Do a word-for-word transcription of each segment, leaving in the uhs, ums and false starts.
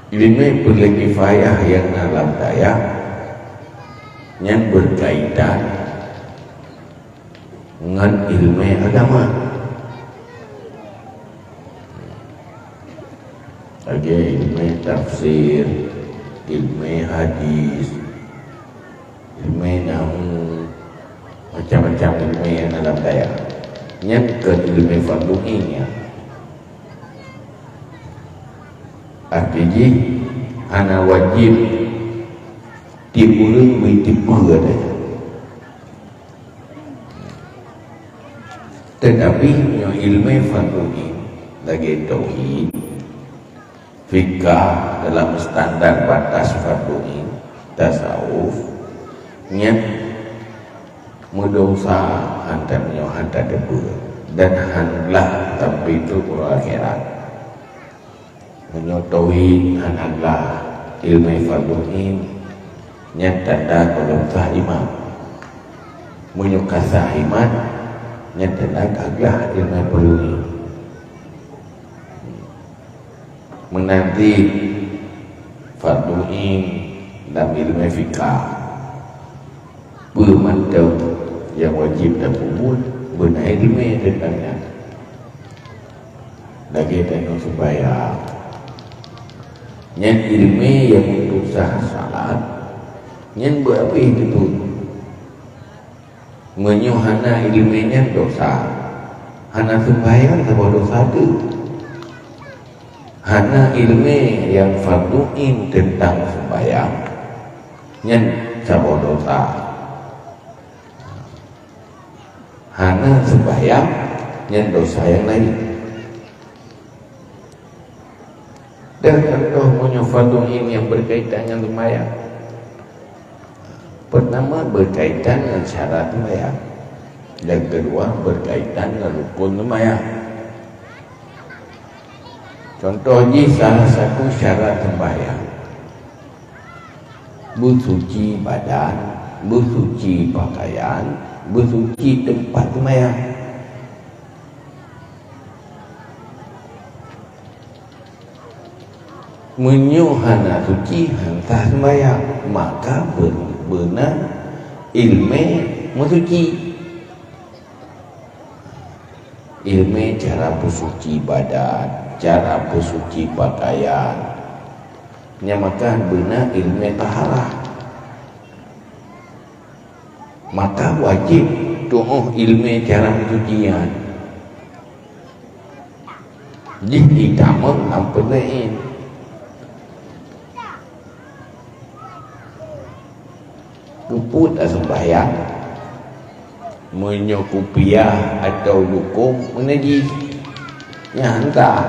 Ileumèe peureulee kifayah nyang na lam dayah nyan beukaitan ngon ileumèe agama. Lagèe ileumèe tafsir, ileumèe hadis, ileumèe nahwu, macam-macam ileumèe nyang na lam dayah. Nyan kon ileumèe fardhu ain nyan. Arti jih hana wajéb tiep ureueng beuteupeue ata nyan. Teutapi meunyoe ileumèe fardhu ain lagèe tauhid, fikah dalam standar batas fardhu ain, tasawuf, nyan meudesya hantom nyoe hana teupeue dan hana glah sampoe trok u akhirat. Meunyoe tauhid hana glah ileumèe fardhu ain, nyan tanda ka sah iman. Meunyoe ka sah iman, nyan tanda ka glah ileumèe fardhu ain. Meunan cit fardhu ain lam ileumèe fikah. Peue mantong nyang wajéb tapeubuet, beuna ileumèe teuntang nyan. Lagèe tanyoe seumbahyang. Nyan ileumèe nyang untuk sah salat, nyan beuhabéh teupeu. Meunyoe hana ileumèe nyan desya, hana seumbahyang saboh desya teuk. Hana ileumèe nyang fardhu ain teuntang seumbahyang, nyan saboh desya. Hana seumbahyang, nyan desya nyang laén. Dan contoh meunyoe fardhu ain nyang beukaitan ngon seumbahyang. Peurtama, beukaitan ngon syarat seumbahyang. Dan keudua, beukaitan ngon rukon seumbahyang. Contoh jih, salah satu syarat seumbahyang, beusuci badan, beusuci pakaian, beusuci teumpat seumbahyang. Meunyoe hana suci, hana sah seumbahyang, maka be-, beuna ileumèe meusuci. Ileumèe cara peusuci badan, cara peusuci pakaian. Nyan maka beuna ileumèe taharah. Maka wajéb tu'oh ileumèe cara meusuci nyan. Jih jitamong lam fardhu ain. Keupeue taseumbahyang? Meunyoe kupiah atawa lukôm meunajih, nyan hana sah.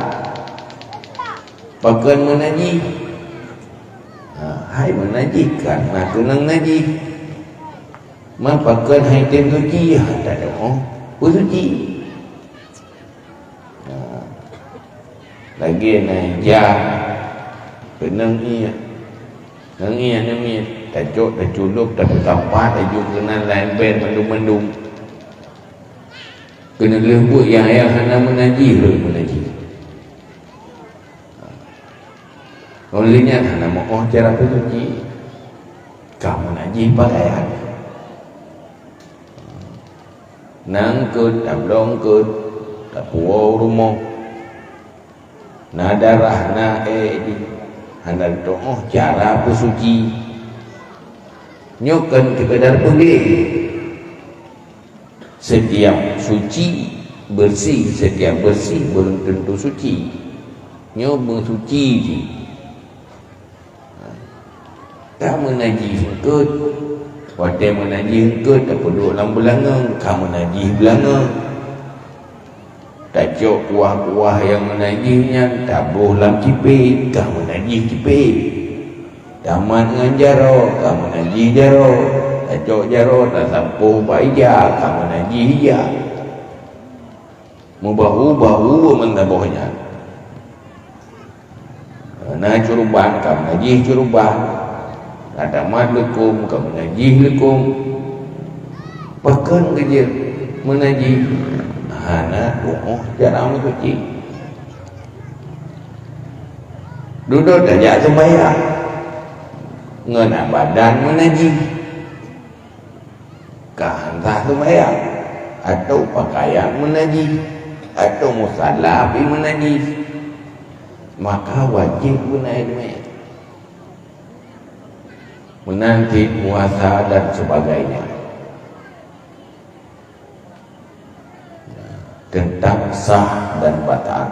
Pakon meunajih? Ha, hai meunajih, kareuna keunong najih. Man pakon hai tem suci, ha, tatu'oh peusuci. Ha. Lagèe na ija, keunong ié. Ngon ié namiet, tacok, taculop, tapeutampat, tajok keunan lam ember mandum-mandum. Keuneulheueh buet nyang, nyang hana meunajih, rhot meunajih. Óh lheueh nyan hana meu'oh cara peusuci, ka meunajih pakaian. Na eungkôt, tabloe eungkôt, tapuwoe u rumoh. Na darah, na èk jih, hana tatu'oh cara peusuci. Nyoe kon seukeudar peugèt. Setiap suci, bersih, setiap bersih belum tentu suci. Nyoe meusuci jih. Ka meunajih eungkôt. Watèe meunajih eungkôt, tapeuduek lam beulangeue, ka meunajih beulangeue. Tacok kuah-kuah nyang meunajih nyan, tabôh lam cipèe, ka meunajih cipèe. Tamat ngon jaroe, ka meunajih jaroe. Tacok jaroe, tasampôh bak ija, ka meunajih ija. Meubahu-bahu meusaboh nyan. Na curuban, ka meunajih curuban. Na tamat leukôm, ka meunajih leukôm. Pakon keu jeuet meunajih? Hana tu'oh cara meusuci. Dudoe tajak seumayang ngon badan meunajih. Ka han sah seumayang, atau peukayan meunajih, atau musala pih meunajih, maka wajéb beuna ileumèe. Meunan cit puasa dan sebagainya. Teuntang sah dan batal,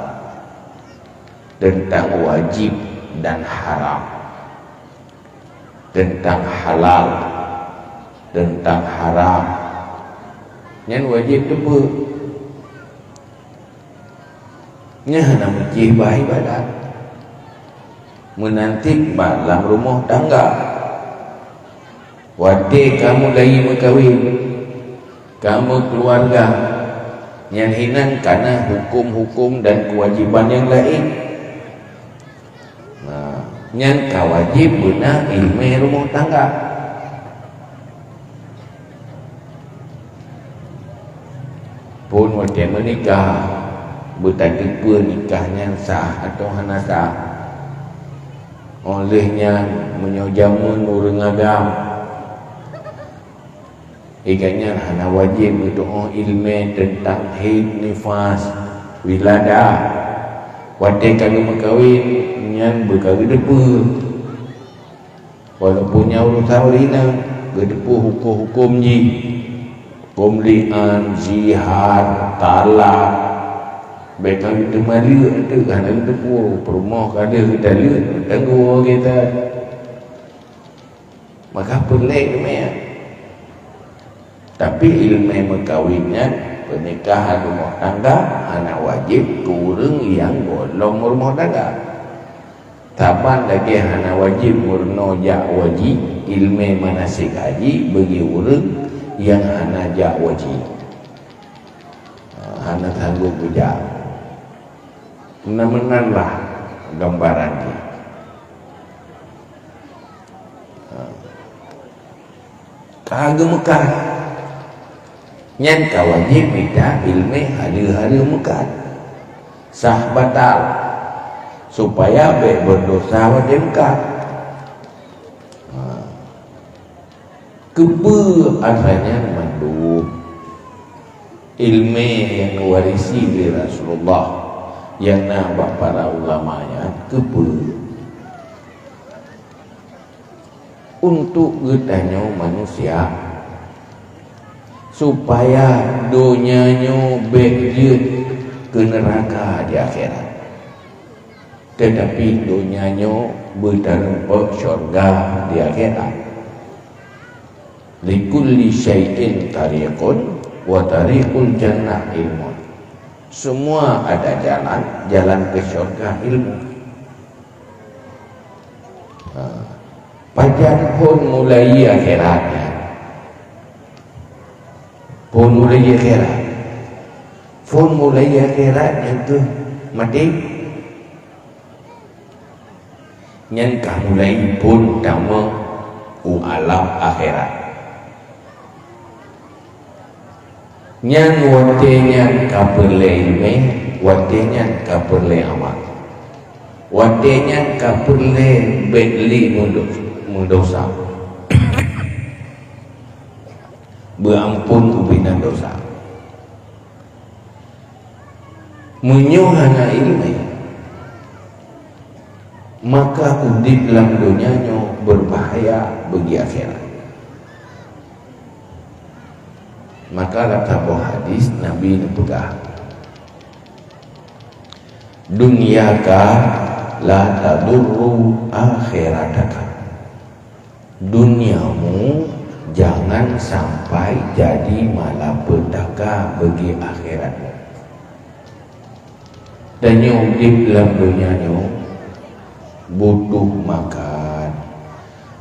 teuntang wajéb dan haram, teuntang halal, teuntang haram, nyan wajéb teupeu. Nyan hana meucéh bah ibadat. Meunan cit bak lam rumoh tangga. Watèe ka mulai meukawen, ka meukeuluwarga, nyan hinan kana huköm-huköm dan keuwajéban nyang laén. Nah, nyan ka wajéb beuna ileumèe rumoh tangga. Phôn watèe meunikah, beutateupeue nikah nyan sah atawa hana sah. Óh lheueh nyan, meunyoe jameun ureueng agam, lagèe nyan hana wajéb geutu'oh ileumèe teuntang hèt, nifas, wiladah. Watèe ka geumeukawen, nyan beu ka geuteupeue. Walaupun nyan urusan ureueng inong, geuteupeue huköm-huköm jih. Huköm li'an, zihar, talak. Bèk ka geuteumé leuek teuk, hana geuteupeue. Peurumoh ka deuh geutaleuek, tanggoe geuh that. Maka peureulèe ileumèe. Tapi ileumèe meukawen nyan, peunikahan rumoh tangga, hana wajéb keu ureueng nyang gohlom rumoh tangga. Saban lagèe hana wajéb meurunoe jak haji, ileumèe manasik haji bagi ureueng nyang hana jak haji. Hana sanggob geujak. Meunan-meunan lah gambaran jih. Ka geumeukat. Nyan ka wajéb mita ileumèe haleue-haleue meukat. Sah batal. Supaya bèk berdosa watèe meukat. Ha. Keupeue asai nyan mandum? Ileumèe nyang geuwarisi lé Rasulullah nyang na bak para ulama nyan keupeue? Untuk geutanyoe manusia, supaya donya nyoe bèk jeuet keu neuraka di akhirat. Teutapi donya nyoe beutareumpok syurga di akhirat. Likulli syai'in tariqun wa tariqul jannah ilmun. Semua ada jalan, jalan ke syurga ilmu. Ha. Pajan phôn mulai akhirat nyan? Phôn mulai akhirat. Phôn mulai akhirat nyan keuh maté. Nyan ka mulai phôn tamong u alam akhirat. Nyan watèe nyan ka peureulèe ileumèe, watèe nyan ka peureulèe amal. Watèe nyan ka peureulèe bèk lé meudo-, meudosa. Beuamphon ubena dosa. Meunyoe hana ileumèe, maka udép lam donya nyoe beubahaya bagi akhirat. Maka lam saboh hadis Nabi neupeugah, "Dunyaka la tadurru akhirataka." Dunyamu jangan sampai jadi malapetaka bagi akhiratmu. Tanyoe udép lam donya nyoe butuh makan,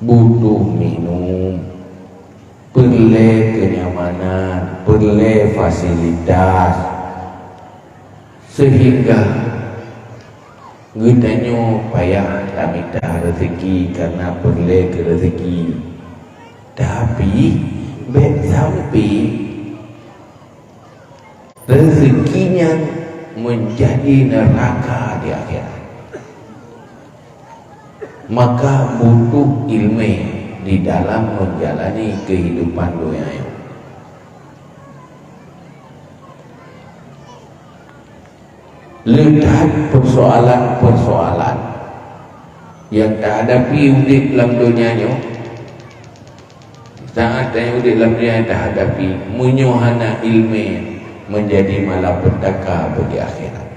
butuh minum, peureulèe keunyamanan, peureulèe fasilitas, seuhingga geutanyoe payah tamita reuzeki kareuna peureulèe keu reuzeki. Tapi, bèk sampoe reuzeki nyan meunjadi neuraka di akhirat. Maka butuh ilmè di dalam menjalani kehidupan dunia nyoe. Le that persoalan-persoalan nyang tahadapi udép lam donya nyoe, saát tanyoe udép lam donya tahadapi, meunyoe hana ilmè, menjadi malapetaka bagi akhirat.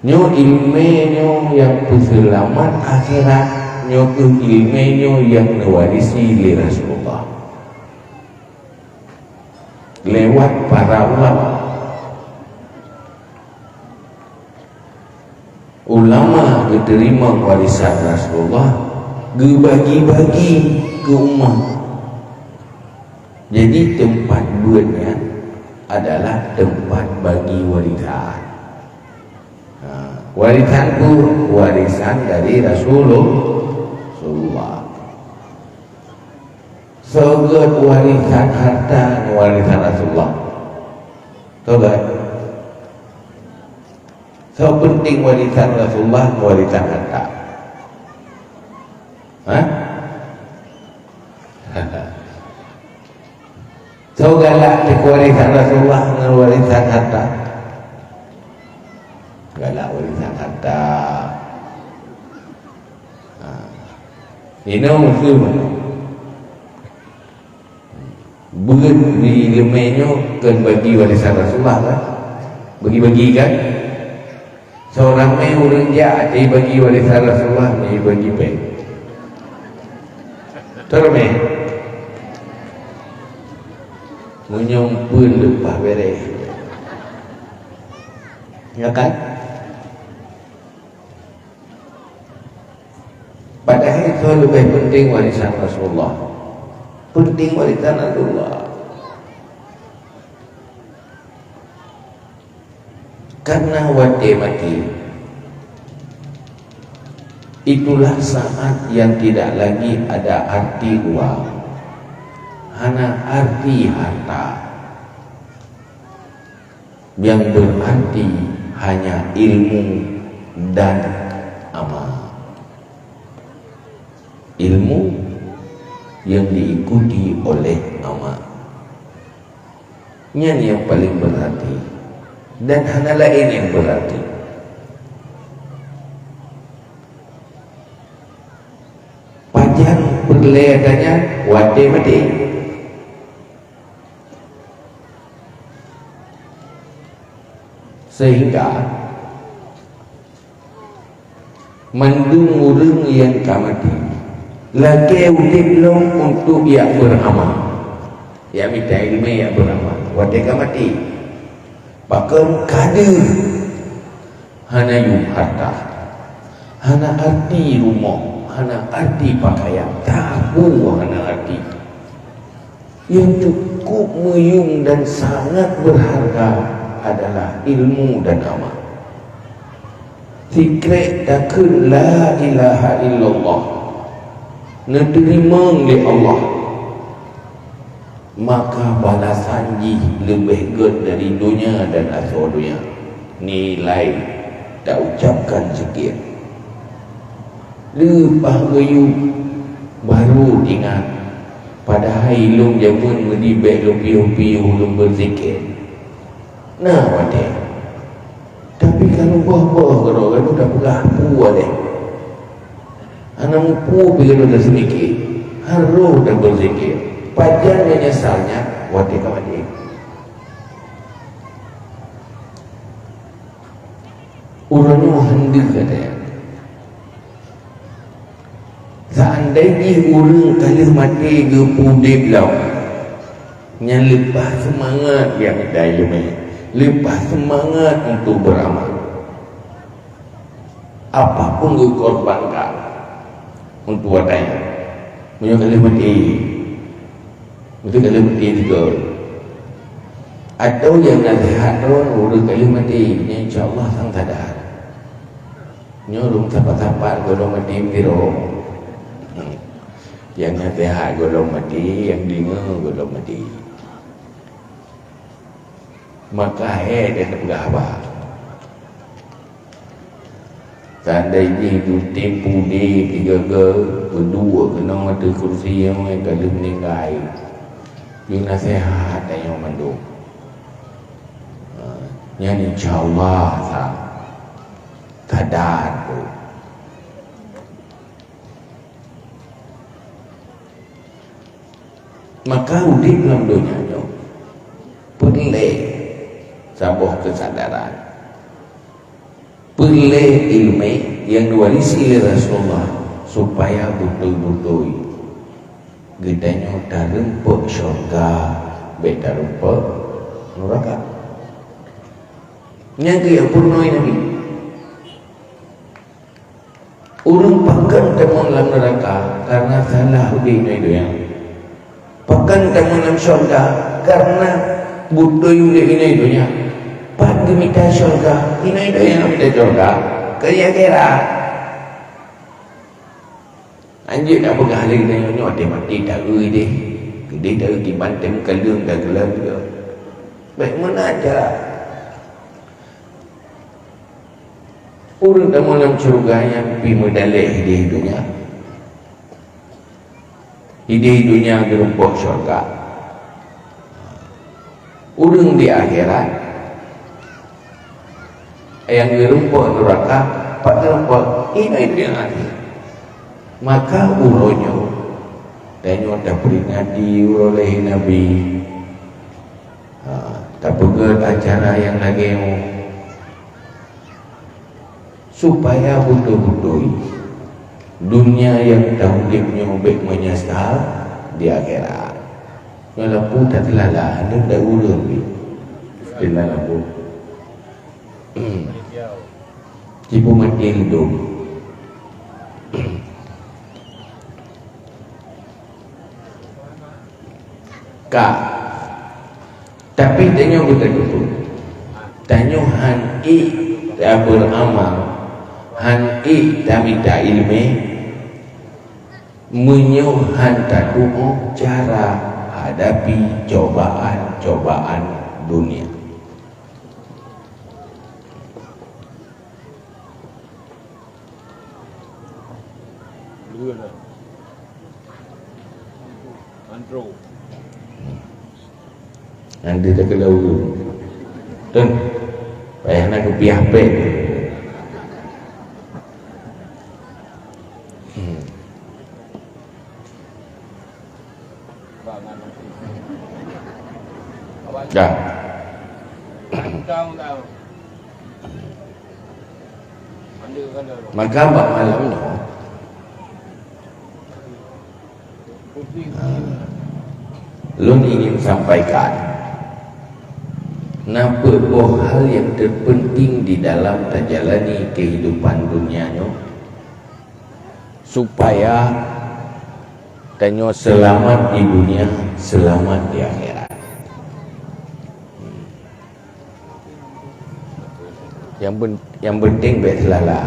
Nyoe ilmè nyoe nyang peuseulamat akhirat, nyoe kheueh ilmè nyoe nyang neuwarisi lé Rasulullah lewat para ulama. Ulama geuteurimong warisan Rasulullah, geubagi-bagi keu umat. Jadi, teumpat beuet nyan adalah teumpat bagi warisan. Ha, warisan peue? Warisan dari Rasulul-, Rasulullah. Soe gèt warisan harta ngon warisan Rasulullah? Soe gèt? Soe peunteng warisan Rasulullah ngon warisan harta? Hah? Soe galak teuk warisan Rasulullah ngon warisan harta? Galak warisan harta. Ha. Inoe muphom. Beuet di leumè nyoe kon bagi warisan Rasulullah kan? Bagi-bagi kan? Soe ramè ureueng jak, jibagi warisan Rasulullah, jibagi bèk. Soe ramè? Meunyoe peue leupah bèrèh. Ya kan? Padahai soe leubeh peunteng warisan Rasulullah? Peunteng warisan Rasulullah. Karena watèe maté, itulah saat yang tidak lagi ada arti uang, hana arti harta. Yang berarti hanya ilmu dan amal. Ilmu yang diikuti oleh amal. Nyan nyang paleng berarti. Dan hana laén nyang berarti. Pajan peureulèe gata nyan watèe maté. Sehingga mandum ureueng nyang ka maté lakèe udép lom untuk jak beuramal, jak mita ileumèe, jak beuramal watèe ka maté. Pakon ka deuh. Hana yum harta, hana arti rumoh, hana arti peukayan, sapeue hana arti. Nyang cukup meuyum dan sangat berharga adalah ilmu dan amal. Sikrek takheun la ilaha illallah neuteurimong lé Allah, maka balasan jih leubeh gèt dari donya dan asoe donya. Nilai taucapkan zikir. Leupah geuyue baru ingat, padahai lôn jameun meudibek lôn piôh-piôh lôn beuzikir. Na watèe. Tapi ka lôn boh-boh keudroe, ka lôn tapeugah peue lé. Hana muphom pih lôn taseumike, harôh tabeuzikir. Pajan meunyesalnya watèe ka maté. Uroe nyoe hana deuh gata. Seandai jih ureueng ka lheueh maté geupeu udép lom, nyan leupah seumangat jak mita ileumèe, leupah seumangat untuk beuramal. Apapun geukorbankan untuk watèe nyan, meunyoe ka lheueh maté, beutôi ka lheueh maté juga. Atau nyang naseuhat droe ureueng ka lheueh maté, nyan insya Allah sang sadar. Nyoe lôn sapat-sapat gohlom maté sidroe. Nyang naseuhat gohlom maté, nyang deungoe gohlom maté. Maka hèk tapeugah haba. Seandai jih dutém pudé tiga-tiga, beuduek keunoe ateueh kursi nyang ka lheueh meuninggai, yue naseuhat tanyoe mandum. Ha, nyan insya Allah sa-, sadan tu. Maka udép lam donya nyoe peureulée saboh keusadaran, peureulée iéleumé nyang geuwarisi lé Rasulullah, supaya beutôi-beutôi geutanyoe tarumpok syurga, bék tarumpok nuraka. Nyang geuyue peurunoe Nabi. Ureuëng pakon tamong lam neuraka karena salah udeb inoe donya. Pakon tamong lam syurga karena beutôi udeb inoe donya. Pat geumita syurga, inoe donya mita syurga, keu di akhirat. Anjeuk na peugah lé geutanyoe nyoe, watée maté taeu deh. Keudeh taeu kiban tem kaleueng ka geulan juga. Baik meunan cara. Ureuëng tamong lam syurga nyan pi meudalek hideh donya. Hideh donya geurumpok syurga. Ureuëng di akhirat nyang geurumpok nuraka, pat geurumpok? Inoe donya akhé. Maka uroe nyoe tanyoe taperingati uroe lahé Nabi. Ha, tapeugét acara nyang lagée nyoe supaya beutôi-beutôi donya nyang taudeb nyoe bék meunyeusal di akhirat. Nyoe lampu that teulala, hana that ureuëng pih. Teulala lampu. Jipeumaté lom. Ka. Tapi tanyoe beutôi-beutôi, tanyoe han ék taberamal, han ék tamita iéleumé, meunyoe han tatuoh cara hadapi cobaan-cobaan dunia. Dua dah. Antro. Nanti tak kena urus. Tun. Payah nak kepiah pek. Hmm. Dah. Maka bak malam nyoe, ha, lôn ingin sampaikan, na peuet boh hal nyang terpenting di dalam tajalani kehidupan dunia nyoe. Supaya tanyoe seulamat di dunia, seulamat di akhirat. Nyang pen-, nyang penting bék seulala.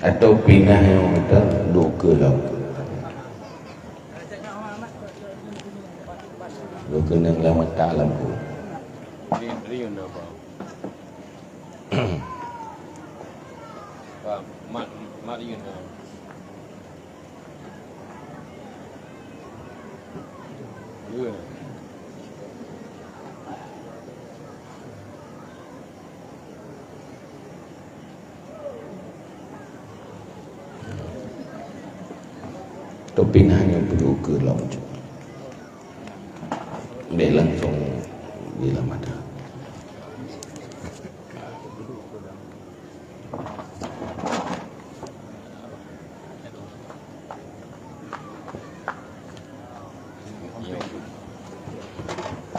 Atau pinah nyang mata duek keu lom. Duek keu nyang lam mata lam. Mak, mak. Tapi nah nyang perlu ke lom. Dia langsung bilang ada.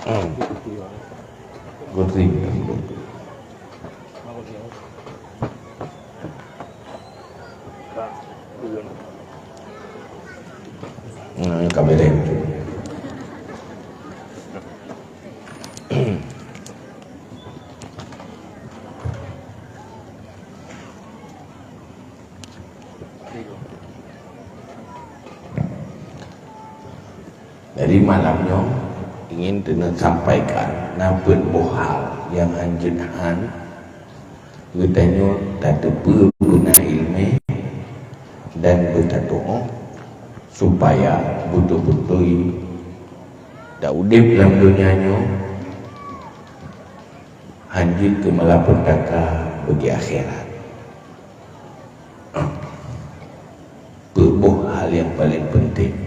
Hmm. Good thing. Hmm, ka bereng. Jadi malam nyoe ingin keuneuk sampaikan na peuet boh hal nyang hanjeuet han geutanyoe tateupeue beuna iéleumé dan beutatuoh, supaya beutôi-beutôi taudeb lam donya nyoe hanjeuet keu meulapetaka bagi akhirat. Peuet boh hal nyang paleng peunteng.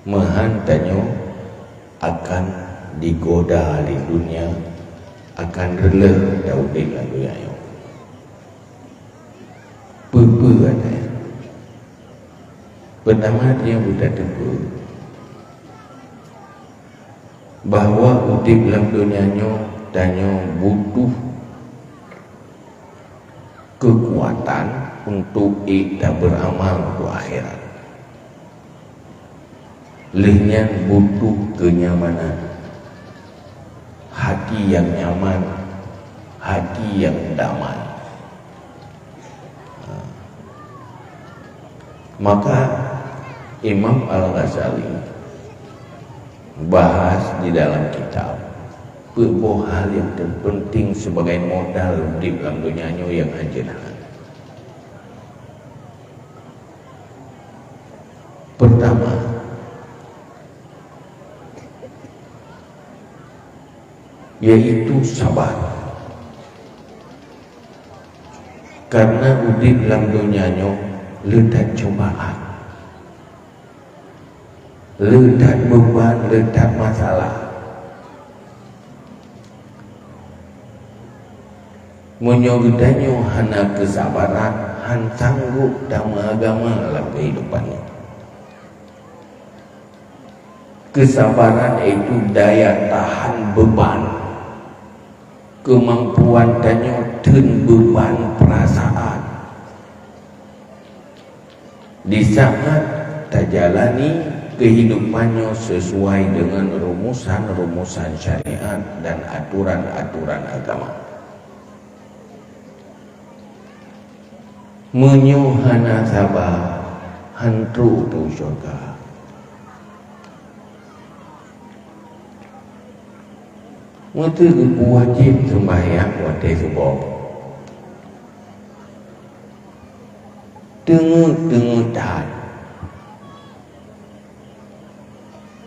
Meuhan tanyoe akan digoda lé dunia, akan reuloh taudeb lam donya nyoe. Peue-peue ata nyan? Peutama, tanyoe beutateupeue bahwa udeb lam donya nyoe tanyoe butuh keukuatan untuk ék tabeuramal keu akhirat. Lheueh nyan butuh keunyamanan, hati nyang nyaman, hati nyang damai. Maka Imam Al-Ghazali bahas di dalam kitab peuet boh hal nyang teupeunténg sibagai modal udeb lam donya nyoe nyang hanjeuet han. Peutama, yaitu sabar. Karena udeb lam donya nyoe le that cobaan, le that beuban, le that masalah. Meunyoe geutanyoe hana keusabaran, han sanggob tameuagama lam keuhidupan nyoe. Keusabaran yaitu daya tahan beuban, keumampuan tanyoe theun beuban peurasaan. Di saat tajalani keuhidupan nyoe sesuai deungon rumusan-rumusan syariat dan aturan-aturan agama. Meunyoe hana saba, han trok teuh syeuruga. Meuteupeue wajéb seumbahyang watée suboh. Teungeut-teungeut that.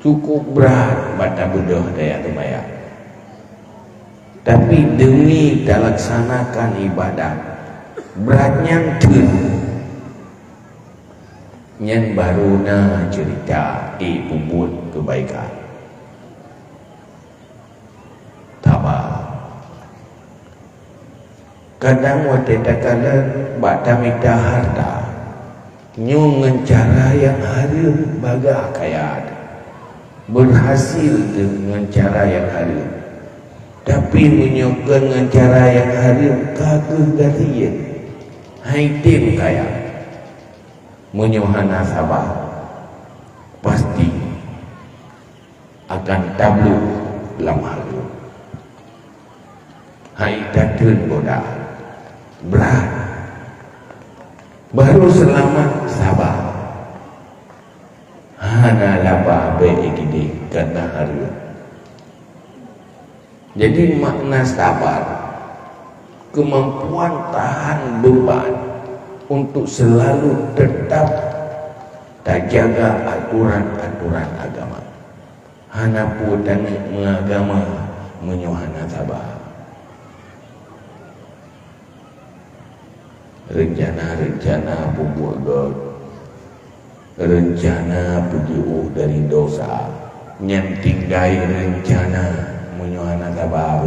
Cukup brat bak tabeudôh daya seumayang. Tapi demi talaksanakan ibadat, brat nyan teun. Nyan barô na ceurita ék peubuet keubaikan. Saba. Kadang watée takalon bak tamita hareuta, nyoe ngon cara nyang hareuem bagah kaya, beurhasil ngon cara nyang hareuem. Tapi meunyoe kon ngon cara nyang hareuem, ka kheueh gasien, hai tem kaya. Meunyoe hana saba, pasti akan tabloe lam hareuem. Hai tateun boda, brat. Barô seulamat saba. Hana laba bék ikideh kana hareuem. Jadi, makna sabar, keumampuan tahan beuban untuk seulalu teutap tajaga atoran-atoran agama. Hana peue tanyoe meuagama meunyoe hana saba. Reuncana-reuncana peubuet gét, reuncana peujiôh dari dosa, nyan tinggai reuncana meunyoe hana saba.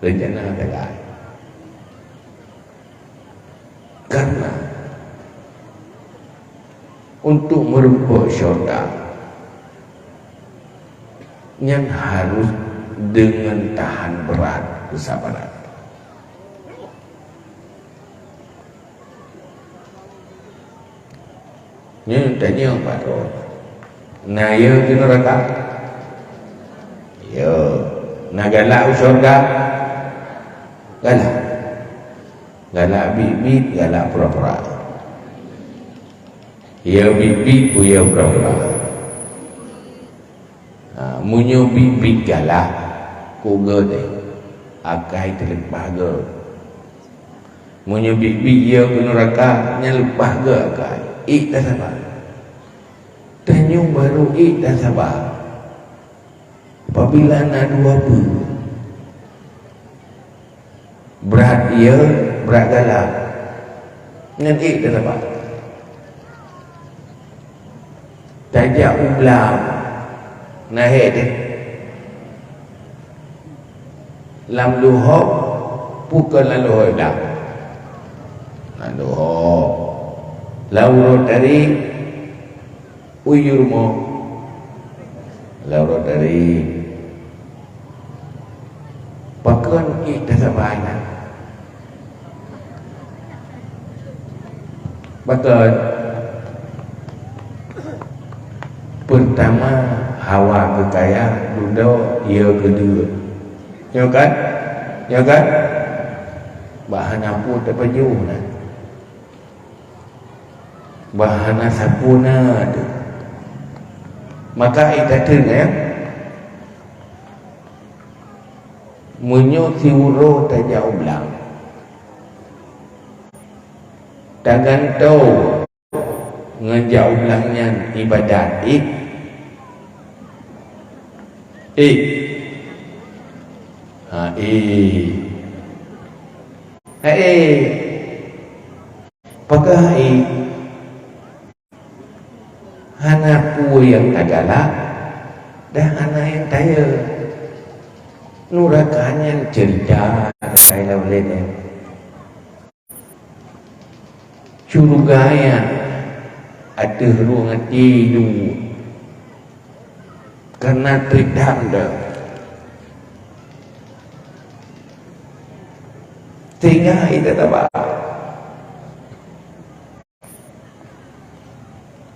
Reuncana tinggai. Karena untuk meurumpok syurga, nyan harus deungon tahan brat keusabaran. Nyoe tanyong bak droe. Na yö keu neuraka? Yö. Na galak u syeuruga? Galak. Galak biet-biet, galak pura-pura. Yö biet-biet, peue yö pura-pura. Ha, meunyoe biet-biet galak, keu geuh deh, akai teuleupah geuh. Meunyoe biet-biet yö keu neuraka, nyan leupah geuh akai. Ék tasaba. Tanyong barô ék tasaba. Apabila na dua peue, brat yö, brat galak, nyan ék tasaba. Tajak u blang, na hék teuh. Lam luhob, peue kon lam luhob blang? Lam luhob. Lam uroe tari, u yue rumoh. Lam uroe tari. Pakon ék tasaba nyan? Pakon? Peurtama, hawa keu kaya, dudoe, yö keu deuk. Nyo kan? Nyo kan? Bah hana peue tapajoh na. Bah hana sapeue na teuh. Maka ék tateun, ya. Meunyoe siuroe tajak u blang, tagantoe ngon jak u blang nyan ibadat, ék? Ék? Ha, ék. Ha, ék. Pakon ék? Hana peue nyang tagalak, dan hana nyang tayö. Nuraka nyan ceurita, kata ulôn nyan. Syeuruga nyan ateueh rueng até duek, kareuna trép dam deuh. Sehingga hana tataba.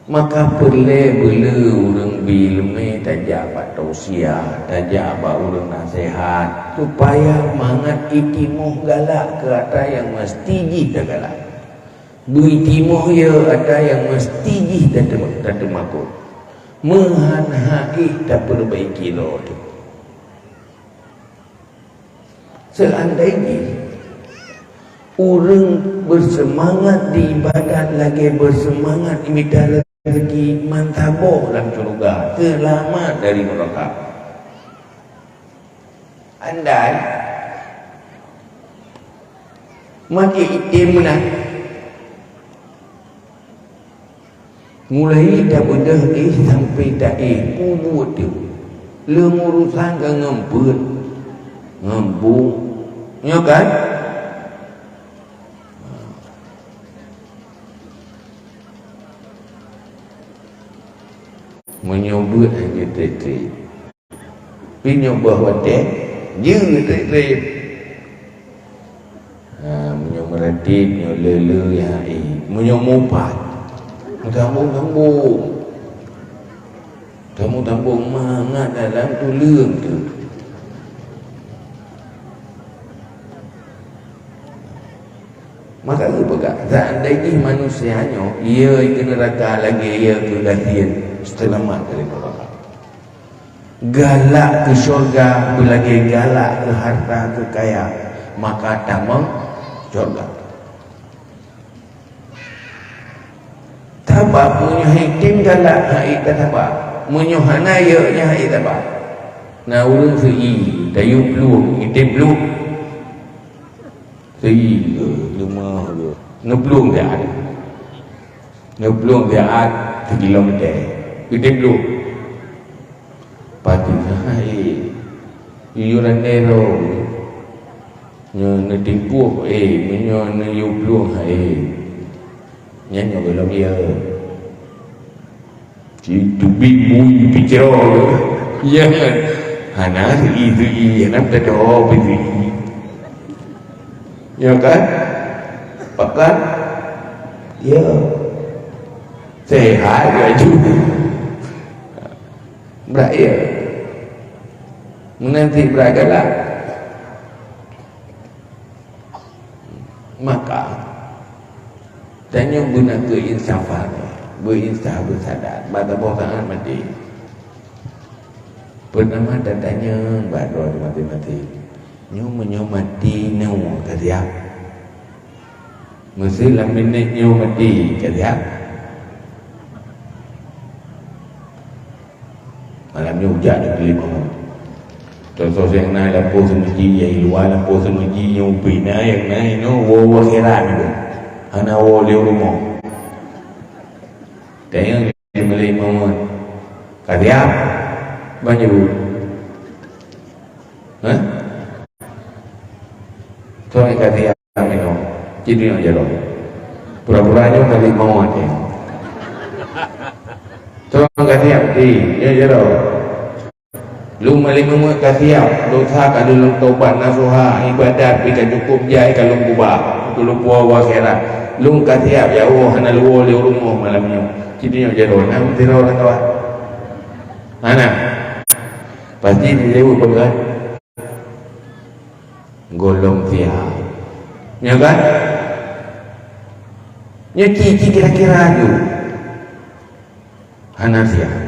Maka peureulée beuleu ureuëng bi leumé tajak bak tausiah, tajak bak ureuëng naseuhat, supaya mangat itimoh galak keu atra nyang meuseuti jih tagalak. Beuitimoh yö atra nyang meuseuti jih tateuma-, tateumakot. Meuhan haiéh tapeureubaiki droe teuh. Seandai jih ureuëng beuseumangat di iébadat lagée beuseumangat mita rezeki, mantong saboh lam syeuruga, seulamat dari neuraka. Andai maté item meunan, mulai tabeudôh éh sampai taéh, peue buet teuh. Lé urusan ka ngon beuet, ngon bung. Nyo kan? Meunyoe beuet hana jeuet trép-trép. Pi nyoe boh watée, jeuet trép-trép. Ha, meunyoe meuratéb, nyoe le-le nyang haiéh. Meunyoe mupat, meutambong-tambong. Tambong-tambong mangat dalam tuleueng teuh. Maka geupeugah, seandai jih manusia nyoe, yö keu neuraka lagée yö keu gasien, seulamat dari neuraka. Galak keu syeuruga beulagée galak keu hareuta keu kaya, maka tamong syeuruga. Sabab meunyoe item galak haiéh tataba, meunyoe hana yö nyan haiéh taba. Na ureuëng seu'i, tayue plueng, item plueng. Seu'i, leumah, neuplueng siat. Neuplueng siat sikilomètè. Item plueng. Pati haiéh. Yue randero. Nyoe neutimpuh, eh, meunyoe neuyue plueng, eh. Nyan nyoe gohlom yö. Ci teubiet bui picro. Ya kan? Hana seu'i-seu'i, hana teudoe seu'i. Ya kan? Pakat? Ya. Sehat laju. Brat ya. Meunan cit brat galak. Maka, tanyoe beuna keu insafan, beu insaf, beu sadat, bak saboh saát maté. Peureunah tatanyong bak droe maté-maté, nyoe meunyoe maté nyoe ka siap? Meuseu lam minét nyoe maté ka siap? Malam nyoe ujak di Keulimawon. Contoh nyang na lampôh seumeuji, nyang luwa lampôh seumeuji, nyang ubé na, nyang na inoe woe-woe akhirat nyoe. Hana woe lé rumoh. Tanyong di Keulimawon. Ka siap? Ban jeuet. Hah? Soe ka siap? Kami nyoe, cit nyoe jaroe. Pura-pura nyoe ka limong watèe. Soe ka siap, di nyoe jaroe. Lôn maléng meungeut ka siap, dosa ka lôn tobat nasuha, ibadat pih ka cukôp jai ka lôn keubah, keu lôn puwoe u akhirat. Lôn ka siap, ya Allah, hana lôn woe lé u rumoh malam nyoe. Cit nyoe jaroe, na meusidroe lam kawat? Hana. Pasti dilewat peugah. Gohlom siap. Nyo kan? Nyo ci-ci kira-kira tu. Hana siap.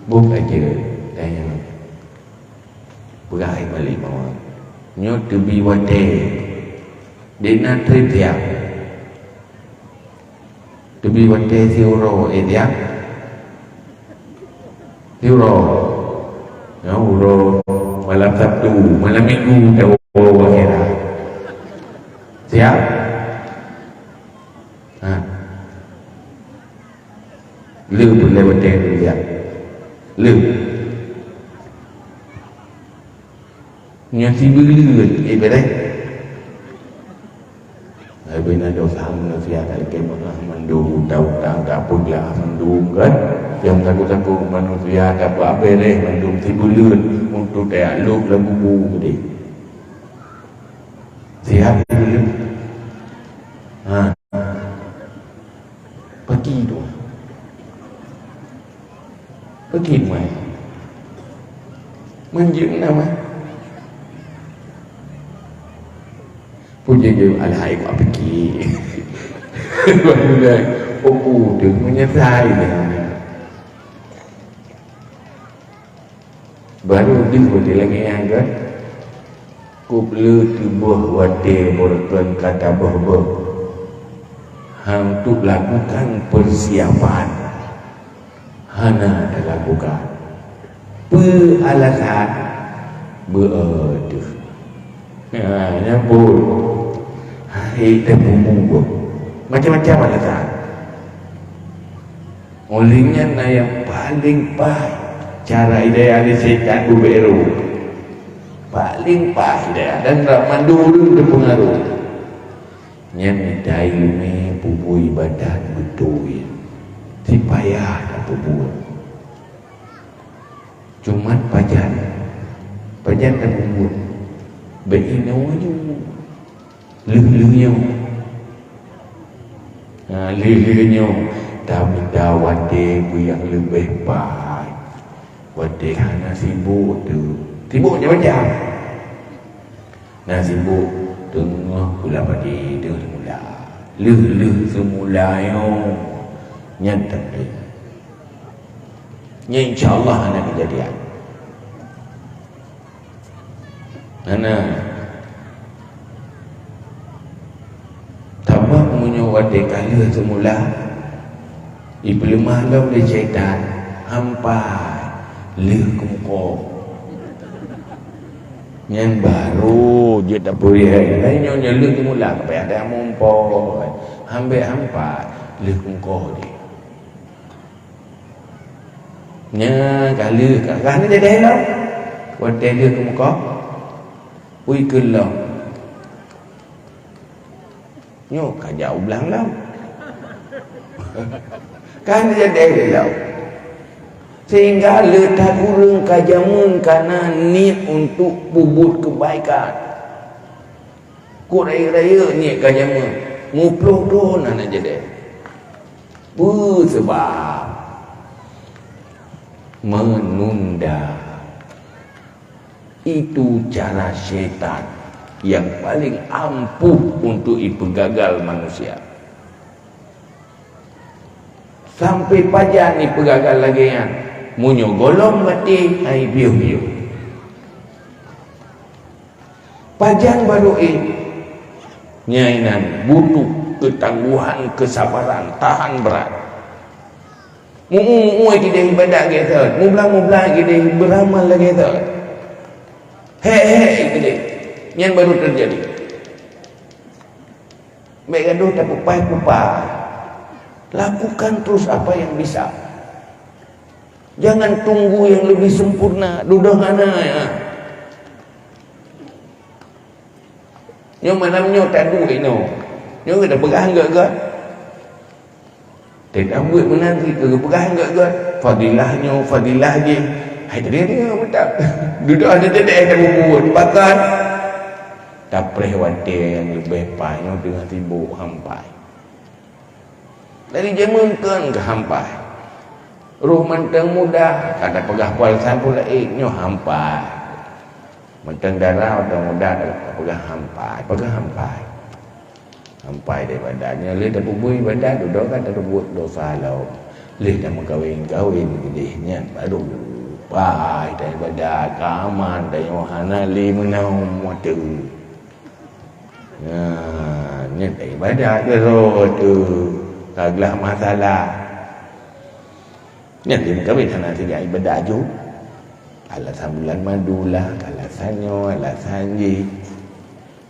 Buka je, tanya. Peugah ai balik mawat. Nyo teubi watèe. Di na trép siap. Teubi watèe siuroe, eh, siap. Siuroe. Ya, uroe malam Sabtu, malam Minggu, tawoe akhirat. Siap? Ha. Le peureulèe watèe tu siap. Le. Nyoe sibeuleuen, eh, beureh. Hai bina dosa manusia ka lakèe meu'ah mandum, utang-utang ka peuglah mandum kan. Nyang takot-takot manusia ka beureh mandum sibeuleuen untuk tajak lôb lam kubu keudéh. Siap sibeuleuen. Ha. Paki tu. Peuki mai. Manjeueng na mai. Puji jeueng alhai ku apiki. Baru dah oku tu menyesai dia. Baru di lagi yang kan. Kup le tuboh watèe beureukan ka taböh-böh. Hang tu lakukan persiapan. Hana talakukan. Peue alasan? Beuadoh. Ha, nyan buet. Hai, teupeumubuet. Macam-macam alasan. Oleh nyan na nyang paleng paih cara hidayah lé setan beubeuet roh. Paleng paih hidayah dan mandum ureueng teupeungaruh. Nyan mita ileumèe peubuet ibadat beutôi, sipayah tapeubuet. Cuman pajan, pajan tapeubuet. Bèk inoe ju. Lheueh-lheueh nyoe. Ha, lheueh-lheueh nyoe tamita watèe beu nyang leubeh paih. Watèe hana sibuk tu. Sibuk macam-macam. Na sibuk teungoh pula pagi, teungoh seumula. Lheueh-lheueh seumula nyoe nyan teupeu. Nyan insya Allah hana keujadian. Hana. Tamong meunyoe watèe ka lheueh seumula, ipeuleumah lom lé syaitan, hampai lheueh keumeuko. Nyan barô jeuet tapeureuhai. Laén nyoe, nyoe lheueh seumula, ka payah tamong po. Hambèk hampai lheueh keumeuko jih. Nya ka lheueh ka, ka hana jadi lom. Watèe lheueh keumeuko, ui keu lom. Nyoe ka jak u blang lom. Ka hana jadi lom. Sehingga le that ureueng ka jameun ka na niet untuk peubuet keubaikan. Kok rayeuk-rayeuk niet ka jameun. Muploh thon hana jadi. Peue seubab? Menunda. Itu cara syaitan yang paling ampuh untuk ipeugagal manusia. Sampai pajan ipeugagal lagée nyan? Meunyoe gohlom maté, hai biôh-biôh. Pajan barô ék? Nyan inan butuh keutangguhan, keusabaran, tahan brat. Meu-eu-eu keudeh ibadat lagée thon, mublang-mublang keudeh beuramal lagée thon. Hék-hék keudeh. Nyan barô teujadi. Bék gadoh tapeupaih-peupaih. Lakukan terus apa yang bisa. Jangan tunggu yang lebih sempurna, dudoe hana, ya. Nyoe malam nyoe taduek inoe. Nyoe geupeugah gét-gét. Teuka buet meunan cit geupeugah gét-gét. Fadilah nyoe, fadilah jih. Hai teudeungoe mantap. Dudoe ada teudeungoe tabubuet. Pakon? Tapreh watée nyang leubeh paih nyoe teungoh sibok hampai. Dari jameun kon ka hampai. Roh mantong muda, ka tapeugah peue alasan pula, eh, nyoe hampai. Mantong dara, mantong muda, tapeugah hampai, peugah hampai. Hampai daripada nyoe lheueh tapeubuet ibadat, dudoe ka tapeubuet dosa lom. Lheueh tameukawen-kawen keudeh nyan baru pai daripada ka aman, tanyoe hana lé meunan watée. Nah, nyan ibadat keudroe tu ka glah masalah. Nyan lé meukawen hana tinggai ibadat ju. Alasan bulan madu lah, alasan nyoe, alasan jih.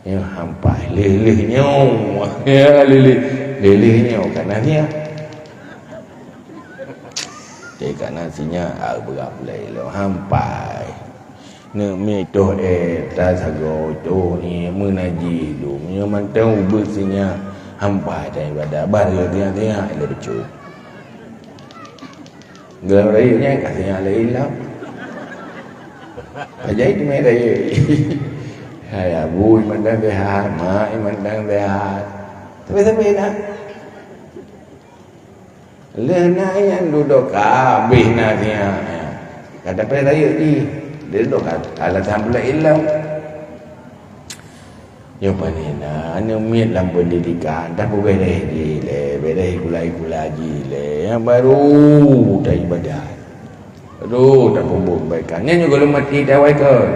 Nyoe hampai lheueh-lheueh nyoe. Ya, lheueh-lheueh. Lheueh-lheueh nyoe ka na siat. Cai ka na siat, ah, beurap lé lom hampai. Neuk miet toh ék, tasagoe toh ié, meunaji lom. Nyoe mantong ubeut sinyak, hampai tan ibadat, barô tiang-tiang ilée bacut. Dalam rayeuk nyan ka sinyak lé ilong. Pajan teumé rayeuk. Hai abu mantong sehat, mak mantong sehat. Tapi-tapi nak. Lheueh na nyan dudoe ka habéh na siat. Ka tapreh rayeuk jih. Dudoe ka alasan peureulée ilong. Nyoe pane na, aneuk miet lam peundidikan, tapeubéréh jih lé, béréh sikula-sikula jih lé. Nyang barô taibadat. Barô tapeubuet keubaikan. Nyan nyoe gohlom maté tawai kon.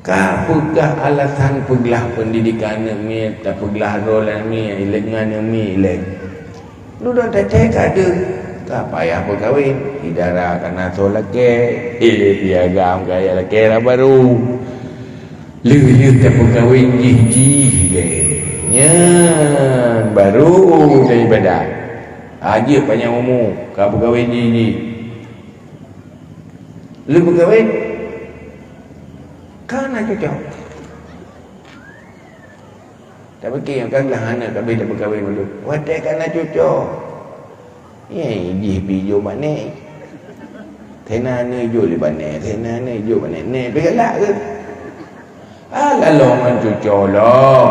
Ka peugah alasan peuglah peundidikan aneuk miet, tapeuglah droe lam miet, ilée ngon aneuk miet ilée. Dudoe teuntée ka deuh, ka payah peukawen, idara ka na soe lakée, eh, piagam ka jak lakée nyang barô. Lheueh-lheueh tapeukawen jih-jih lé, nyan barô taibadat. Jeuet panyang umu, ka peukawen jih-jih. Lheueh peukawen, ka na cucoe. Tapike nyang ka glah hana ka abéh tapeukawen ulôn. Watée ka na cucoe, nyang jih pih jok bak nèk. Sena na jok lé bak nèk, sena na jok bak nèk. Nèk pih galak keu? Ah, lalong ngon cucoe lom.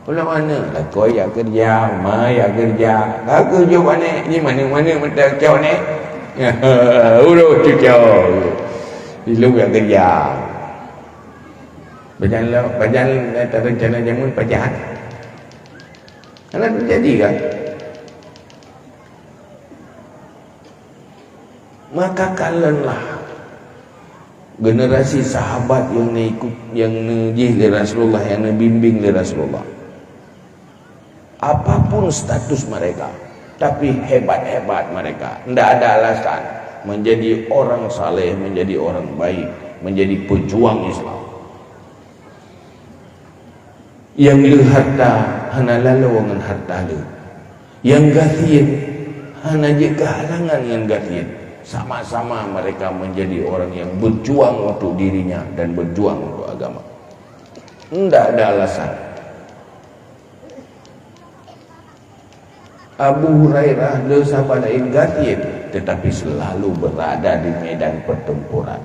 Pulang aneuk, lakoe jak keureuja, ma jak keureuja. Ka keuh jok bak nèk, nyoe maneuk-maneuk mantong cok nèk. Uroe cucoe. Ilong jak keureuja. Pajan lo, pajan, eh, teurencana jameun pajan. Hana teujadi kan? Maka kalonlah generasi sahabat nyang neuikut, nyang neujih lé Rasulullah, nyang neubimbing lé Rasulullah. Apapun status mereka, tapi hebat-hebat mereka, ndak ada alasan menjadi orang saleh, menjadi orang baik, menjadi pejuang Islam. Nyang le harta hana laloe ngon harta le. Nyang gasien hana jeuet keuhalangan ngon gasien. Sama-sama mereka menjadi orang yang berjuang untuk dirinya dan berjuang untuk agama. Ndak ada alasan. Abu Hurairah le sahabat laén gasien, tetapi selalu berada di medan pertempuran.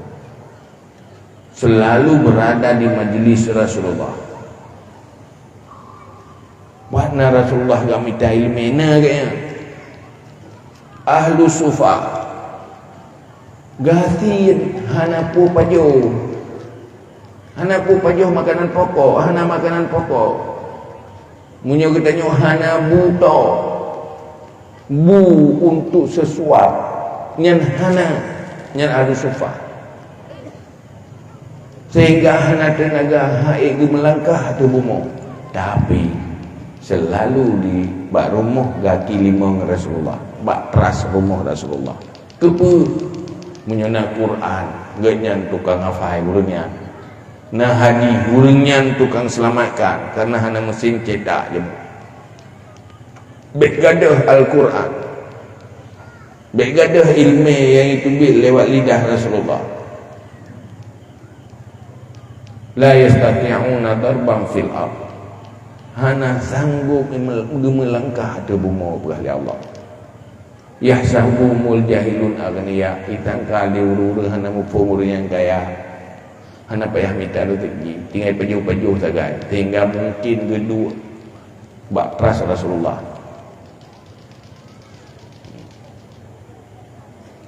selalu berada di majlis Rasulullah. Buet na Rasulullah geumita ileumèe na geuh nyan. Ahlu sufa, gasien hana peue pajoh. Hana peue pajoh makanan pokok, hana makanan pokok. Meunyoe geutanyoe hana bu to, bu untuk seusuap, nyan hana, nyan ahlu sufa. Sehingga hana teunaga hai geumeulangkah ateueh bumoe. Tapi, selalu di bak rumoh gaki limong Rasulullah, bak tras rumoh Rasulullah. Keupeue? Meunyoe na Quran, geuhnyan tukang hafai ureuëng nyan. Na hadis, ureuëng nyan tukang seulamatkan, karena hana mesin cetak jeuet. Bék gadôh Al-Quran. Bék gadôh ileumèe nyang jiteubiet lewat lidah Rasulullah. La yastati'una darban fil ard. Hana sanggob geumeulangkah ateueh bumoe peugah lé Allah. Yahsabuhumul jahilun aghniya, jisangka lé ureuëng-ureuëng hana muphom ureuëng nyang kaya. Hana payah mita rezeki, tinggai pajoh-pajoh sagai, sehingga mungkin geuduek bak tras Rasulullah.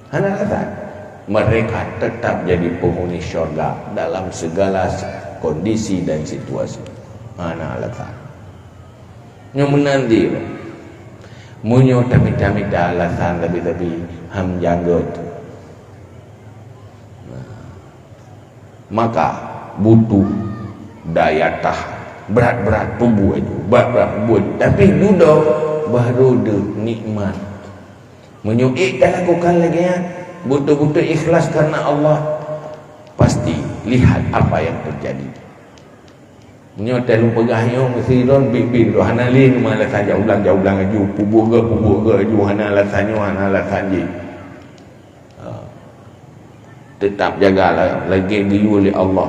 Hana alasan. Mereka tetap jadi penghuni syurga dalam segala kondisi dan situasi. Hana alasan. Nyoe meunan di. Meunyoe tamita-mita alasan tapi-tapi, han janggot. Maka butuh daya tahan. Berat-berat peubuet aju, berat-berat peubuet aju. Tapi dudoe baru deuh nikmat. Meunyoe ék talakukan lagée nyan, beutôi-beutôi ikhlas karena Allah, pasti lihat apa yang terjadi. Nyoe teuh lôn peugah nyoe meusidroe biet-biet droe hana lé nyoe alasan jak ulang, jak ulang aju, peubuet geuh, peubuet geuh aju, hana alasan nyoe, hana alasan jih. Ha. Tetap jaga la-, lagée geuyue lé Allah.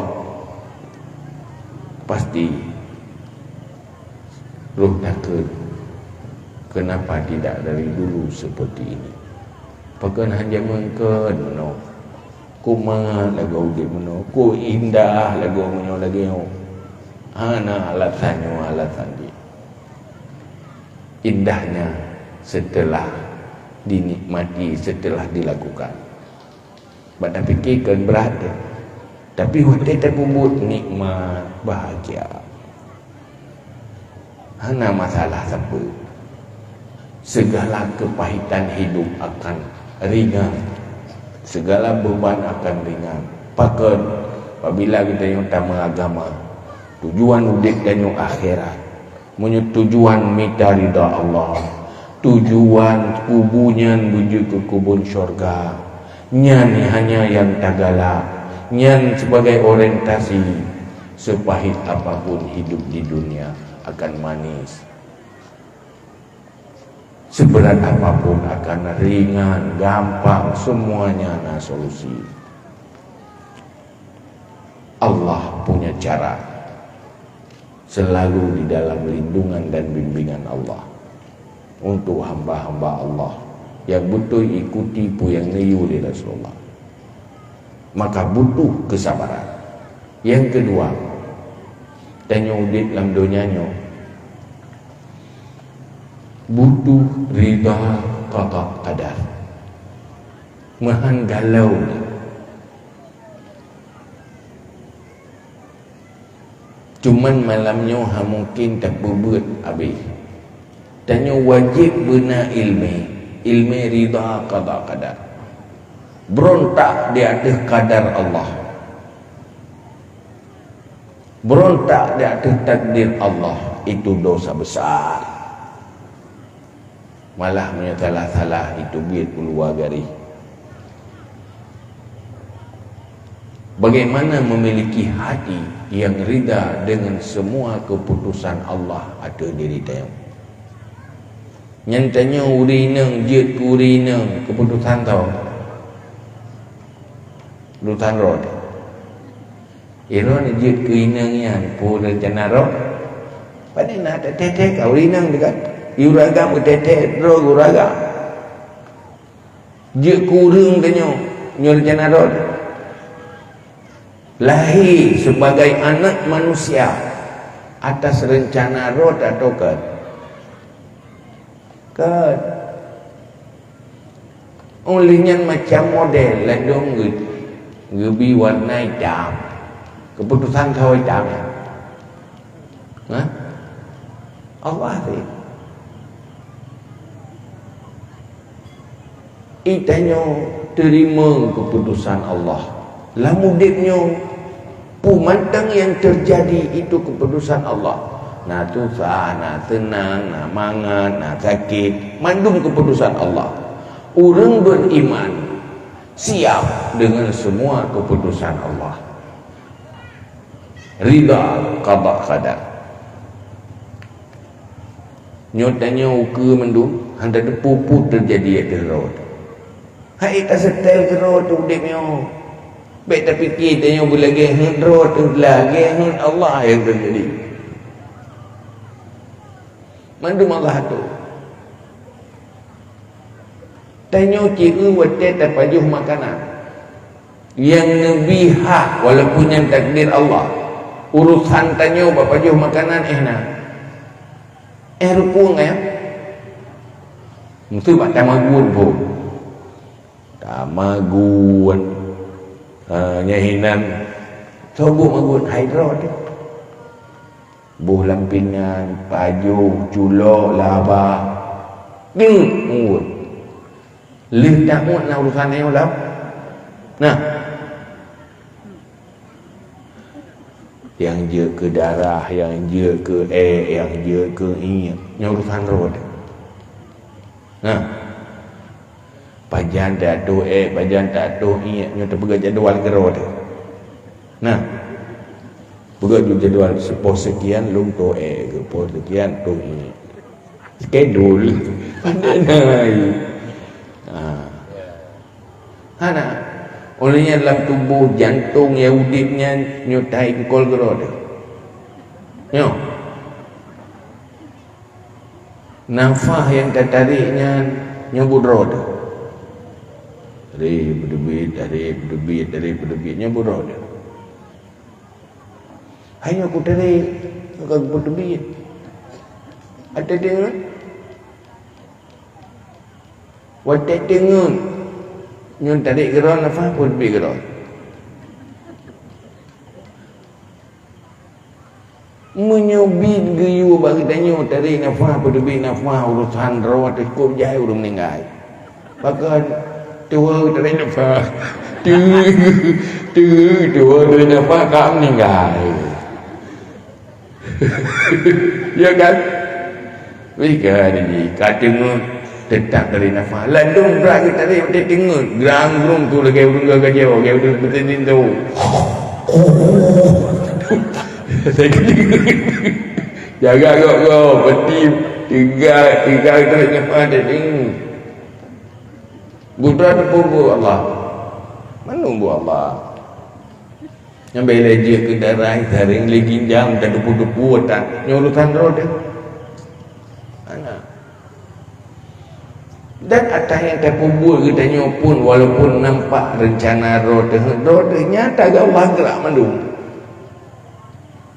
Pasti roh takheun, kenapa tidak dari dulu seperti ini? Pakon han jameun keunoe? Kok mangat lagoe udeb meunoe, kok indah lagoe meunyoe lagée nyoe. Hana alasan nyoe alasan jih. Indahnya setelah dinikmati, setelah dilakukan. Bak tapike kon brat deh. Tapi watée tapeubuet nikmat, bahagia. Hana masalah sapeue. Segala kepahitan hidup akan ringan. Segala beban akan ringan. Pakon? Apabila geutanyoe tameugama, tujuan udeb tanyoe akhirat. Meunyoe tujuan mita ridha Allah, tujuan kubu nyan beujeuet keu kubun syurga, nyan hanya nyang tagalak, nyan sebagai orientasi. Sepahit apapun hidup di dunia akan manis. Seberat apapun akan ringan, gampang, semuanya na solusi. Allah punya cara. Selalu di dalam lindungan dan bimbingan Allah. Untuk hamba-hamba Allah yang beutôi ikuti peue nyang neuyue lé Rasulullah. Maka butuh kesabaran. Yang kedua, tanyoe udeb lam donya nyoe butuh ridha qada qadar. Meuhan galau. Cuman malam nyoe han mungken tapeubuet abéh. Tanyoe wajéb beuna iéleumé, iéleumé ridha qada qadar. Beurontak di ateueh qadar Allah. Beurontak di ateueh takdir Allah, itu dosa besar. Malah meunyoe salah-salah, itu biet keuluwa garéh. Bagaimana memiliki hati yang rida dengan semua keputusan Allah ateueh diri tanyoe? Nyan tanyoe ureueng inong jeuet keu ureueng inong keputusan droe. Keputusan droe. Droeneuh jeuet keu inong nyan peue reuncana droe? Pane na teuh-teuh ka ureueng inong teuh kan? Ureueng agam teuh-teuh droe ureueng agam. Jeuet keu ureueng tanyoe nyoe reuncana droe. Lahé sibagai aneuk manusia atas reuncana rot atau kon? Kon. Óh lheueh nyan macam model ladôm geu-, geubi warna itam. Keuputosan keu itam nyan. Hah? Allah teuh. Geutanyoe teurimong keuputosan Allah. Lam udép nyoe, peue mantong nyang teujadi itu keuputosan Allah. Na susah, na seunang, na mangat, na sakét, mandum keuputosan Allah. Ureuëng beriman siap dengan semua keputusan Allah. Ridha qada qadar. Nyoe tanyoe ukeue mandum, hana tateupeue peue teujadi ateueh droe teuh. Hai taseutée keudroe teuh udép nyoe. Bék tapike tanyoe beulagée heuet droe teuh, lagée heuet Allah nyang teujadi. Mandum Allah atur. Tanyoe ci-eu watée tapajoh makanan. Nyang neubi hak, walaupun nyan takdir Allah. Urosan tanyoe bak pajoh makanan éh na. Éh rukung éh. Meusti bak tamagun pun. Tamagun. Ha, nyan hinan. Soe buet magun? Hai droe teuh. Boh lam pingan, pajoh, culok, laba. Deungon muweuet. Lheueh tamuet na urusan nyoe lam. Nah. Nyang jeuet keu darah, nyang jeuet keu ék, nyang jeuet keu iék. Nyoe urusan droe teuh. Nah. Pajan teuatoh ék, pajan teuatoh iék, nyoe teupeugah jadwal keudroe teuh. Nah. Peugah ju jadwal, sipoh sekian lôn toh ék, sipoh sekian toh iék. Skedul. Pandai na. Ha. Hana. Óh lheueh nyan lam tuboh jantong nyang udép nyan nyoe taék keukol keudroe teuh. Nyoe. Nafah nyang tatarék nyan nyoe buet droe teuh. Tarék peuteubiet, tarék peuteubiet, tarék peuteubiet, nyoe buet droe teuh. Hai nyoe kutarék, ka peuteubiet. Watée teungeut, watée teungeut, nyoe tarék keudroe nafah peuteubiet keudroe. Meunyoe biet geuyue bak geutanyoe tarék nafah, peuteubiet nafah, urosan droe teuh cukôp jai ureuëng meuninggai. Pakon tuwoe tarék nafah. Teungeut, teungeut tuwoe tarék nafah ka meuninggai. Ya kan? Wih, ka jih, ka teungeut. Teutap tarék nafah. Ladôm brat geutarék watée teungeut. Grang-grung tu lagée ureuëng gagah jawa, lagée ureuëng peuteuningto. Jaga gob-gob, peuti teuga, teuga tarék nafah watée teungeut. Buet droe teuh buet Allah. Mandum buet Allah. Nyang bela jeuet keu darah, tarék lé ginjang, tadepu-depu otak. Nyoe urusan droe teuh. Hana. Dan ata nyang tapeubuet geutanyoe pun, walaupun nampak reuncana droe teuh, droe teuh nyata geuh Allah geurak mandum.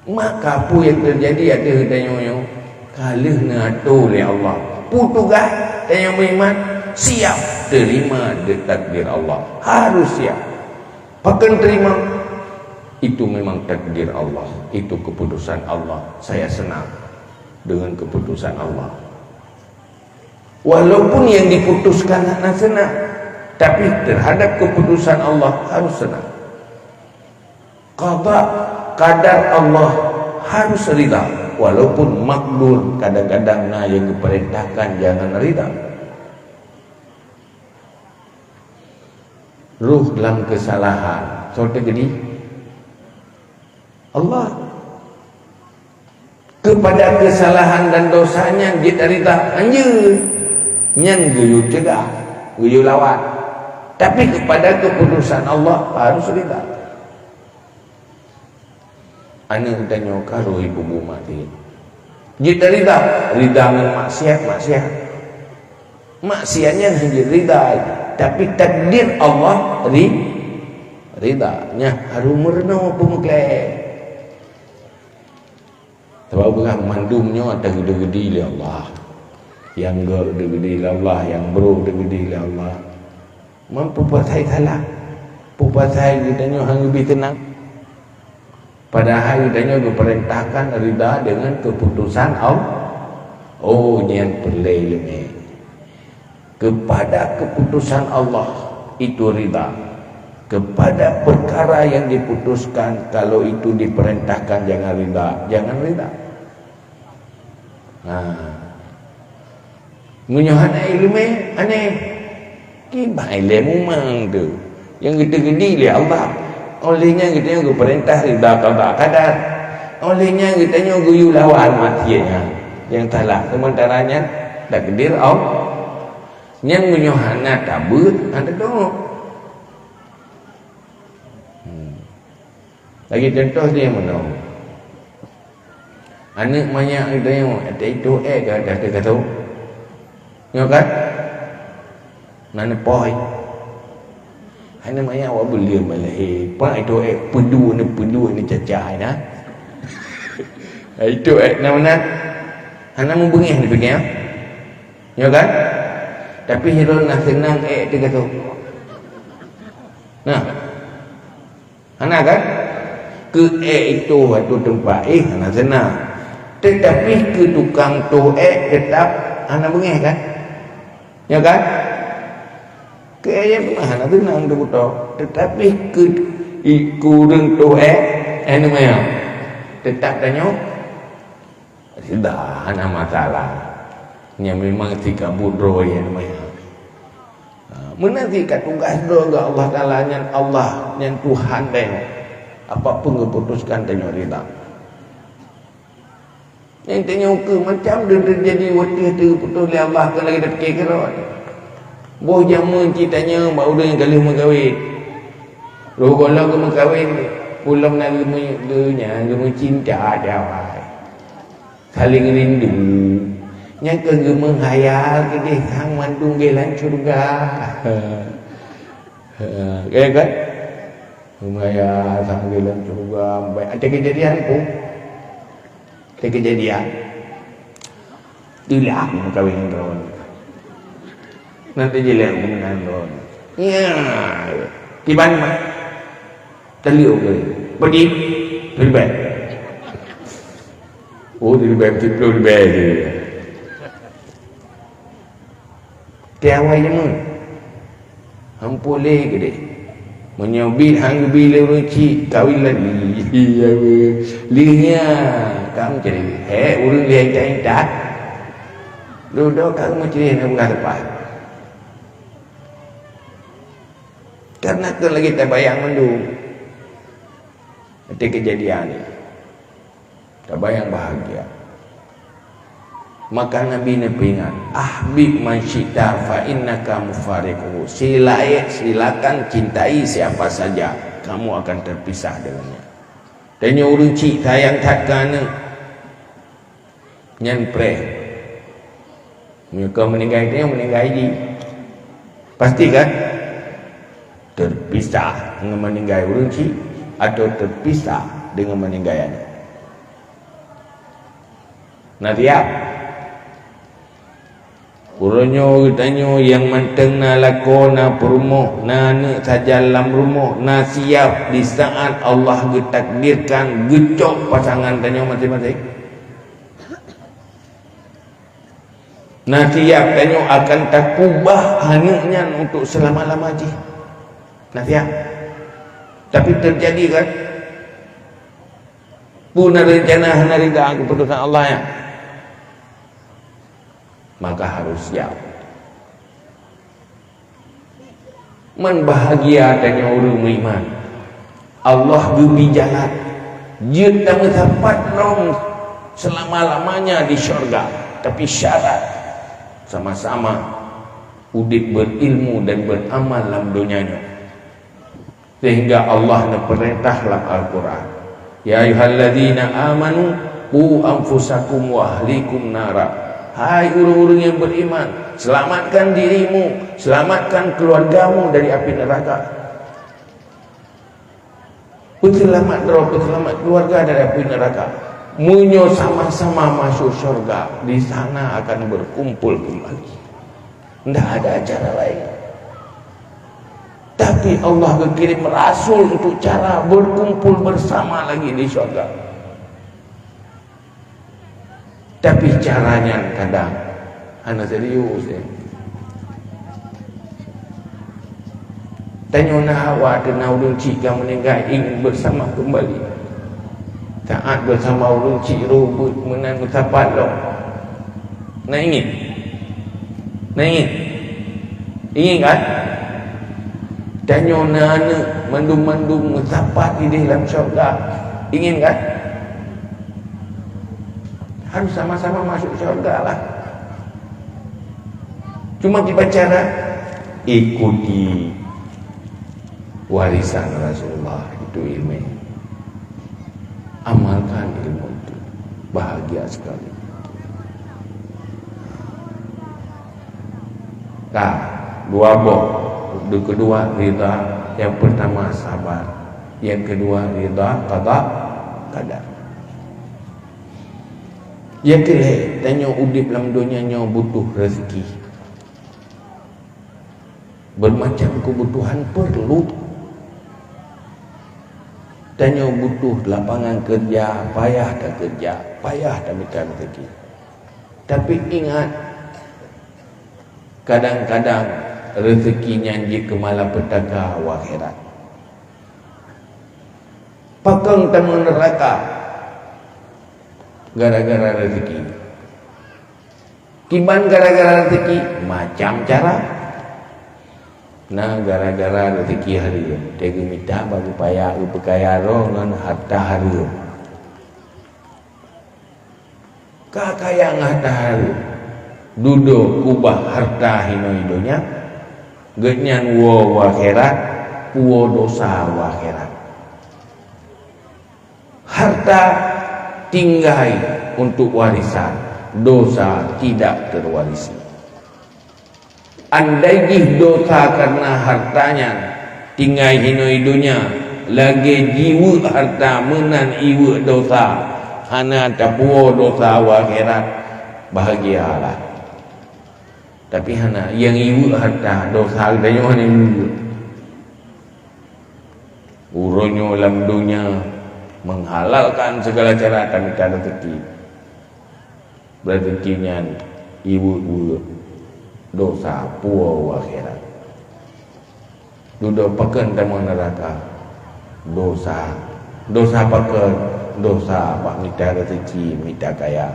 Maka peue nyang teujadi ateueh geutanyoe nyoe, ka lheueh neuatur lé Allah. Peue tugaih tanyoe meuiman, siap teurima takdir Allah. Harus siap. Pakon terima? Itu memang takdir Allah, itu keputusan Allah. Saya senang dengan keputusan Allah. Walaupun yang diputuskan hana senang, tapi terhadap keputusan Allah harus senang. Qada qadar Allah harus rida, walaupun makdur kadang-kadang na yang diperintahkan jangan rida. Roh lam keusalahan, soe teukeudi? Allah. Keupada keusalahan dan dosa nyan jeuet rida, hanjeuet. Nyan geuyue cegah, geuyue lawan. Tapi keupada keuputusan Allah harus rida. Aneuk tanyoe ka rhoi peubuet maté. Jeuet rida, rida ngon maksiat, maksiat. Maksiat nyan hana jeuet rida, tapi takdir Allah ri-, Rida, nyan harôh meurunoe peumeuklé. Sabab peugah mandum nyoe ata geudeudi lé Allah. Nyang geudeudi lé Allah, nyang brôk deudi lé Allah. Man peue pasai salah? Peue pasai geutanyoe hana geubri teunang? Padahai geutanyoe geupeurintahkan rida deungon keuputosan Allah. Oh, nyan peureulée ileumé. Kepada keputusan Allah itu rida. Kepada perkara yang diputuskan, kalau itu diperintahkan jangan rida, jangan rida. Nah, meunyoe hana ileumé, aneh. Kiban ilée mumang tu. Nyang geuteugeundi lé Allah. Oleh nyan geutanyoe geupeurintah rida qada qadar. Oleh nyan geutanyoe geuyue lawan maté nyan. Nyang salah sementara nyan takdir Allah. Nyan meunyoe hana tabeuet, hana teudoe. Hmm. Lagi contoh dia meunoe. Aneuk manyak geutanyoe, ata itu ék ka dah teugasoe. Nyoe kan? Na neupoh. Aneuk manyak awak beuleum lahé. Pak itu ék peudua ni, peudua ni caca na. Itu ék na meunan. Hana mubeungéh ni pikir. Nyoe kan? Tapi hireuen na seunang ék teugasoe. Nah. Hana kan? Keu ék itu atau teumpat éh hana seunang. Tetapi keu tukang toh ék tetap hana beungéh kan? Ya kan? Keu ék nyan memang hana seunang teupeutôh. Tetapi keu, keu ureuëng toh ék, eh, namanya, tetap tanyoe Sudah, hana masalah. Nyan memang sikabut droe nyang meunan. Ha, meunan sika tugaih droe geuh Allah Taala nyan, Allah nyan Tuhan deh. Apapun geuputuskan tanyoe rida. Nyang tanyoe keu macam deuh teujadi watée teuputoh lé Allah keu lagée tapike keudroe. Boh jameun cit tanyoe bak ureuëng nyang ka lheueh meukawen. Roh gohlom geumeukawen, ulôn na geumeu-, geu-, nyan geumeucinta aja wai. Saléng rindu. Nyan keuh geumeuhayal keudeh sang mandum geuh lam syeuruga. Ya kan? Geumeuhayal sang geuh lam syeuruga. Baik, ada kejadian pun. Ada kejadian. Teulah meukawen ngon droe. Nanti jilek meunan droe. Ya. Kiban mah. Teliuk ke? Pedih. Ribet. Oh, ribet, tiga puluh ribet je. Tiawai nyoe. Hana puleh keudeh. Meunyoe bit hana geubi lé ureuëng chik, kawin lagi. Iya, weh. Lheueh nyan, kamu jadi hek ureuëng lheueh intat-intat. Dudoe kamu ciri hana buka tepat. Karena keu lagi tabayang mandum. Nanti kejadian ni. Tabayang bahagia. Maka Nabi neupeuingat, "Ahbib man syi'ta fa innaka mufariquhu." Sila-, silakan cintai siapa saja, kamu akan terpisah dengannya. Tanyoe ureuëng chik sayang that keu aneuk. Nyan preh. Meunyoe ka meuninggai, tanyoe meuninggai jih. Pasti kan? Terpisah dengan meuninggai ureuëng chik atau terpisah dengan meuninggai aneuk. Na siap? Uroe nyoe geutanyoe nyang mantong na lakoe, na peurumoh, na aneuk sajan lam rumoh, na siap di saat Allah geutakdirkan geucok pasangan tanyoe maséng-maséng? Na siap tanyoe akan takubah aneuk nyan untuk seulama-lama jih? Na siap? Tapi teujadi kan? Peue na reuncana hana rida keuputusan Allah nyan? Maka harus siap. Man bahagia tanyoe ureuëng meuiman. Allah geubri jalan jeuet tameusapat lom seulama-lamanya di syurga, tapi syarat sama-sama udeb beurilmu dan beramal lam donya nyoe. Sehingga Allah neupeurintah lam Al-Quran, "Ya ayyuhalladzina amanu qu anfusakum wa ahlikum nara." Hai ureuëng-ureuëng nyang beriman, selamatkan dirimu, selamatkan keluargamu dari api neraka. Peuseulamat droe, peuseulamat keuluwarga dari apui neuraka. Meunyoe sama-sama masuk syurga, di sana akan berkumpul kembali. Ndak ada cara lain. Tapi Allah geukirim rasul untuk cara berkumpul bersama lagi di syurga. Tapi cara nyan kadang hana serius, eh. Tanyoe na hawa teuna ureueng chik ka meuninggai ingin bersama kembali. Taat bersama ureueng chik rhot beuet meunan meusapat lom. Na ingin? Na ingin? Ingin kan? Tanyoe na aneuk mandum-mandum meusapat idéh lam syurga. Ingin kan? Harus sama-sama masuk syurga lah. Cuma kiban cara, ikuti warisan Rasulullah, itu ilmu. Amalkan ilmu itu. Bahagia sekali. Nah, dua boh. Yang kedua, ridha. Yang pertama, sabar. Yang kedua, ridha qada qadar. Nyang keu lhèe, tanyoe udép lam donya nyoe butuh rezeki. Bermacam kebutuhan perlu. Tanyoe butuh lapangan kerja, payah takeureuja, payah tamita rezeki. Tapi ingat, kadang-kadang rezeki nyan jeuet keu malapetaka u akhirat. Pakon tamong neuraka gara-gara rezeki. Kiban gara-gara rezeki, macam cara. Na gara-gara rezeki hareuem, teuh geumita bak geupaya, geupeukaya droe ngon harta hareuem. Ka kaya ngon harta hareuem, dudoe kubah harta hinoe donya, gobnyan woe u akhirat, puwoe dosa u akhirat. Harta tinggai untuk warisan, dosa tidak terwarisi. Andai jih dosa karena harta nyan tinggai hinoe donya, lagèe jiweuek harta meunan iweuek dosa, hana tapuwoe dosa u akhirat, bahagialah. Tapi hana, nyang iweuek harta, dosa geutanyoe hana iweuek. Uroe nyoe lam donya menghalalkan segala cara tamita rezeki. Rezeki nyan iweuek-weuek, dosa puwoe u akhirat. Dudoe pakon tamong neuraka? Dosa. Dosa pakon? Dosa bak mita rezeki, mita kaya.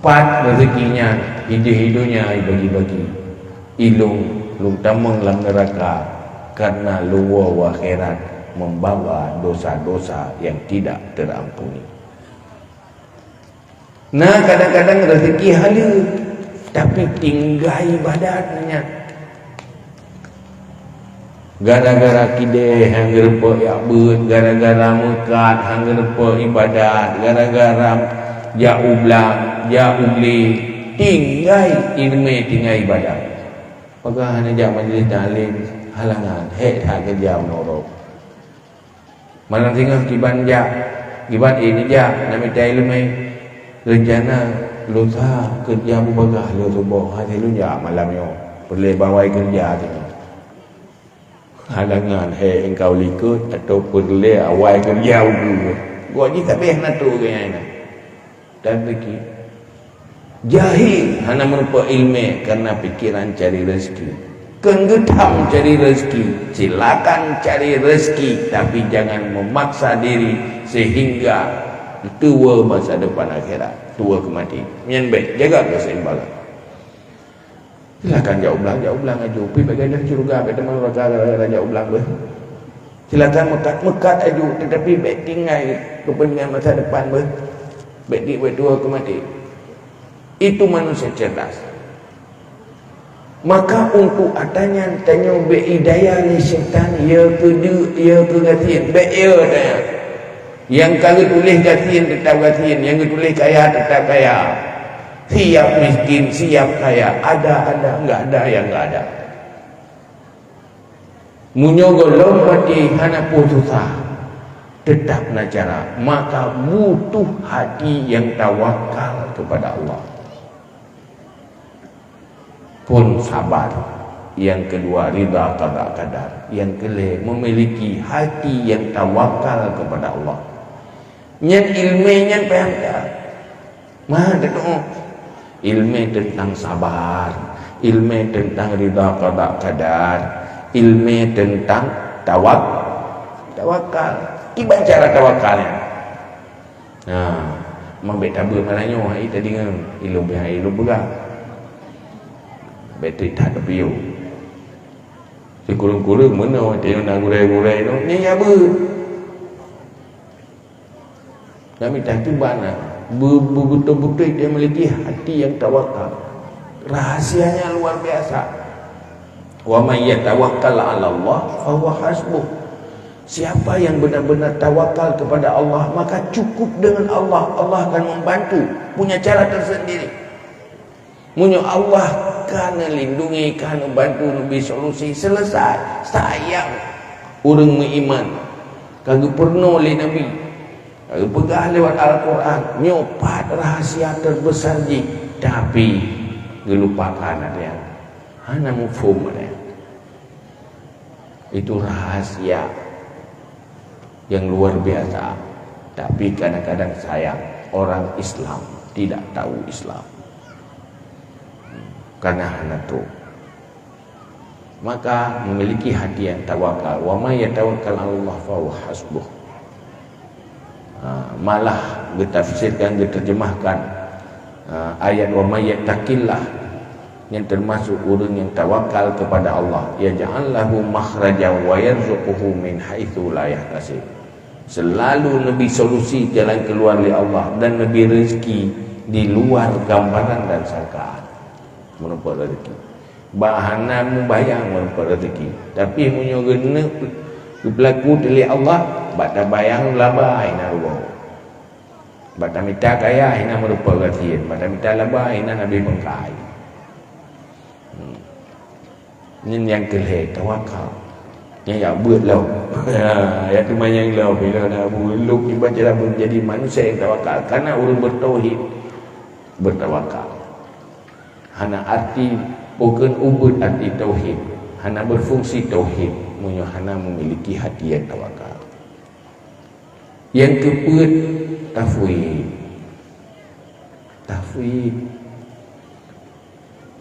Pat rezeki nyan, idéh donya ibagi-bagi. Ilôn lôn tamong lam neuraka karena lôn woe u akhirat membawa dosa-dosa yang tidak terampuni. Na kadang-kadang rezeki haleue, tapi tinggai ibadat nyan. Gara-gara kideh han geurumpok jak beuet, gara-gara meukat han geurumpok ibadat, gara-gara jak u blang, jak u glé, tinggai ileumèe, tinggai ibadat. Paga hana jak majlis taklim, halangan, hék that keureuja meunurot. Malam singoh kiban jak, kiban éh neujak, na mita ileumèe. Reuncana lusa keureuja beubagaih lheuh suboh, hase lôn jak malam nyoe. Peureulèe bak awai keureuja singoh. Halangan, hék, engkau likot atau peureulèe awai keureuja ukeue. Gobnyan jih sabé hana trok keu nyang na. Dan rezeki. Jahil, hana meurumpok ileumèe karena pikiran cari rezeki. Keu geutam cari rezeki, silakan cari rezeki, tapi jangan memaksa diri sehingga tuwoe masa depan akhirat, tuwoe keu maté. Nyan bèk, jaga keseimbangan. Silakan jak u blang, jak u blang aju. Pih bèk gadôh syeuruga, bèk teuma neuraka gara-gara jak u blang beuh. Silakan meukat, meukat aju, tetapi bèk tinggai keupeuntengan masa depan beuh. Bèk di, bèk tuwoe keu maté. Itu manusia cerdas. Maka untuk ata nyan tanyoe bèk idaya lé syaitan, ya keu deuk, ya keu gasien, bèk ya ata nyan. Nyang ka geutuléh gasien teutap gasien, nyang geutuléh kaya teutap kaya. Siap miskin, siap kaya, ada-ada, enggak ada yang enggak ada. Meunyoe gohlom maté hana peue susah. Tetap na cara, maka butuh hati yang tawakal kepada Allah. Pun sabar. Yang kedua, ridha qada qadar. Yang kelhèe, memiliki hati yang tawakal kepada Allah. Nyan ilmè nyan payah that. Mah, teutu'oh. Ilmè teuntang sabar, ilmè teuntang ridha qada qadar, ilmè teuntang tawak-, tawakal. Kiban cara tawakal nyan? Nah, meu'en bèk tabeuet malam nyoe, hai tadi ngon ilôn beuh, hai ilôn peugah. Bèk trép that teupiôh. Sikureueng-kureueng meunoe, teuh na gurèe-gurèe nyoe, nyan ya beuh. Kami tahu bana, be-, be-, beutôi-beutôi dia memiliki hati yang tawakal. Rahasianya luar biasa. "Wa may yatawakkal 'ala Allah fahuwa hasbuh." Siapa yang benar-benar tawakal kepada Allah, maka cukup dengan Allah. Allah akan membantu. Punya cara tersendiri. Meunyoe Allah ka neulindungi, ka neubantu, neubri solusi, selesai. Sayang ureueng meuiman ka geupeurunoe lé Nabi, ka geupeugah lewat Al-Quran, nyoe pat rahsia teubesar jih, tapi geulupakan, ada nyang hana muphom, ada nyang. Itu rahasia yang luar biasa. Tapi kadang-kadang sayang, orang Islam tidak tahu Islam. Karena hana trok. Maka memiliki hati yang tawakal. "Wa may yatawakkal 'ala Allah fahuwa hasbuh." Ha, malah geutafsirkan, geuterjemahkan, ha, ayat "Wa may yattaqillah", nyan teumasok ureueng nyang tawakal kepada Allah, "yaj'al lahu makhrajan wa yarzuqhu min haitsu la yahtasib." Selalu neubri solusi, jalan keluar lé Allah, dan neubri rezeki di luar gambaran dan sangkaan. Meureumpok rezeki. Bah hana mubayang meureumpok rezeki. Tapi meunyoe geuneuk geupeulaku lé Allah, bak tabayang laba hina rugoe. Bak tamita kaya hina meureumpok gasien, bak tamita laba hina nabi bangkai. Hmm. Nyan nyang keu lhèe tawakal. Nyang jak beuet lom. Ya, ya teuma nyang lom bila na bu lom ibarat dalam menjadi manusia yang tawakal. Karena ureueng bertauhid bertawakal. Hana arti, bukan ubit arti tauhid, hana berfungsi tauhid meunyoe hana memiliki hati yang tawakal. Yang keupeuet, tafwid. Tafwid.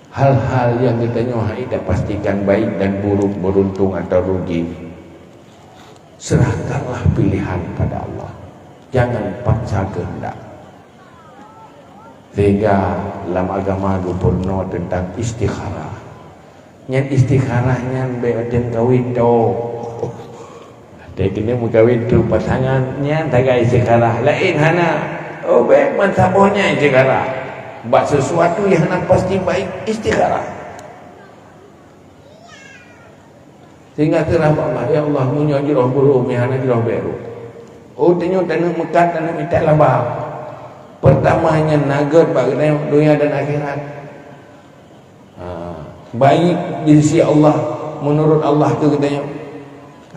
Hal-hal yang geutanyoe hana tapastikan baik dan buruk, beruntung atau rugi, serahkanlah pilihan pada Allah. Jangan paksa kehendak. Sehingga lam agama geupeurunoe teuntang istikharah. Nyan istikharah nyan bèk watèe meukawen tok. Watèe keuneuk meukawen tok pasangan, nyan sagai istikharah. Laén hana. Oh, bèk meusaboh nyan istikharah. Bak sesuatu yang hana pasti baik, istikharah. Sehingga seurah bak Allah, "Ya Allah, meunyoe jroh buroe, meuhana jroh bèk rôh." Oh, tanyoe taneuk meukat, taneuk mita laba. Pertama nyan na gèt bak geutanyoe donya dan akhirat. Ha, baik di sisi Allah, menurut Allah keu geutanyoe.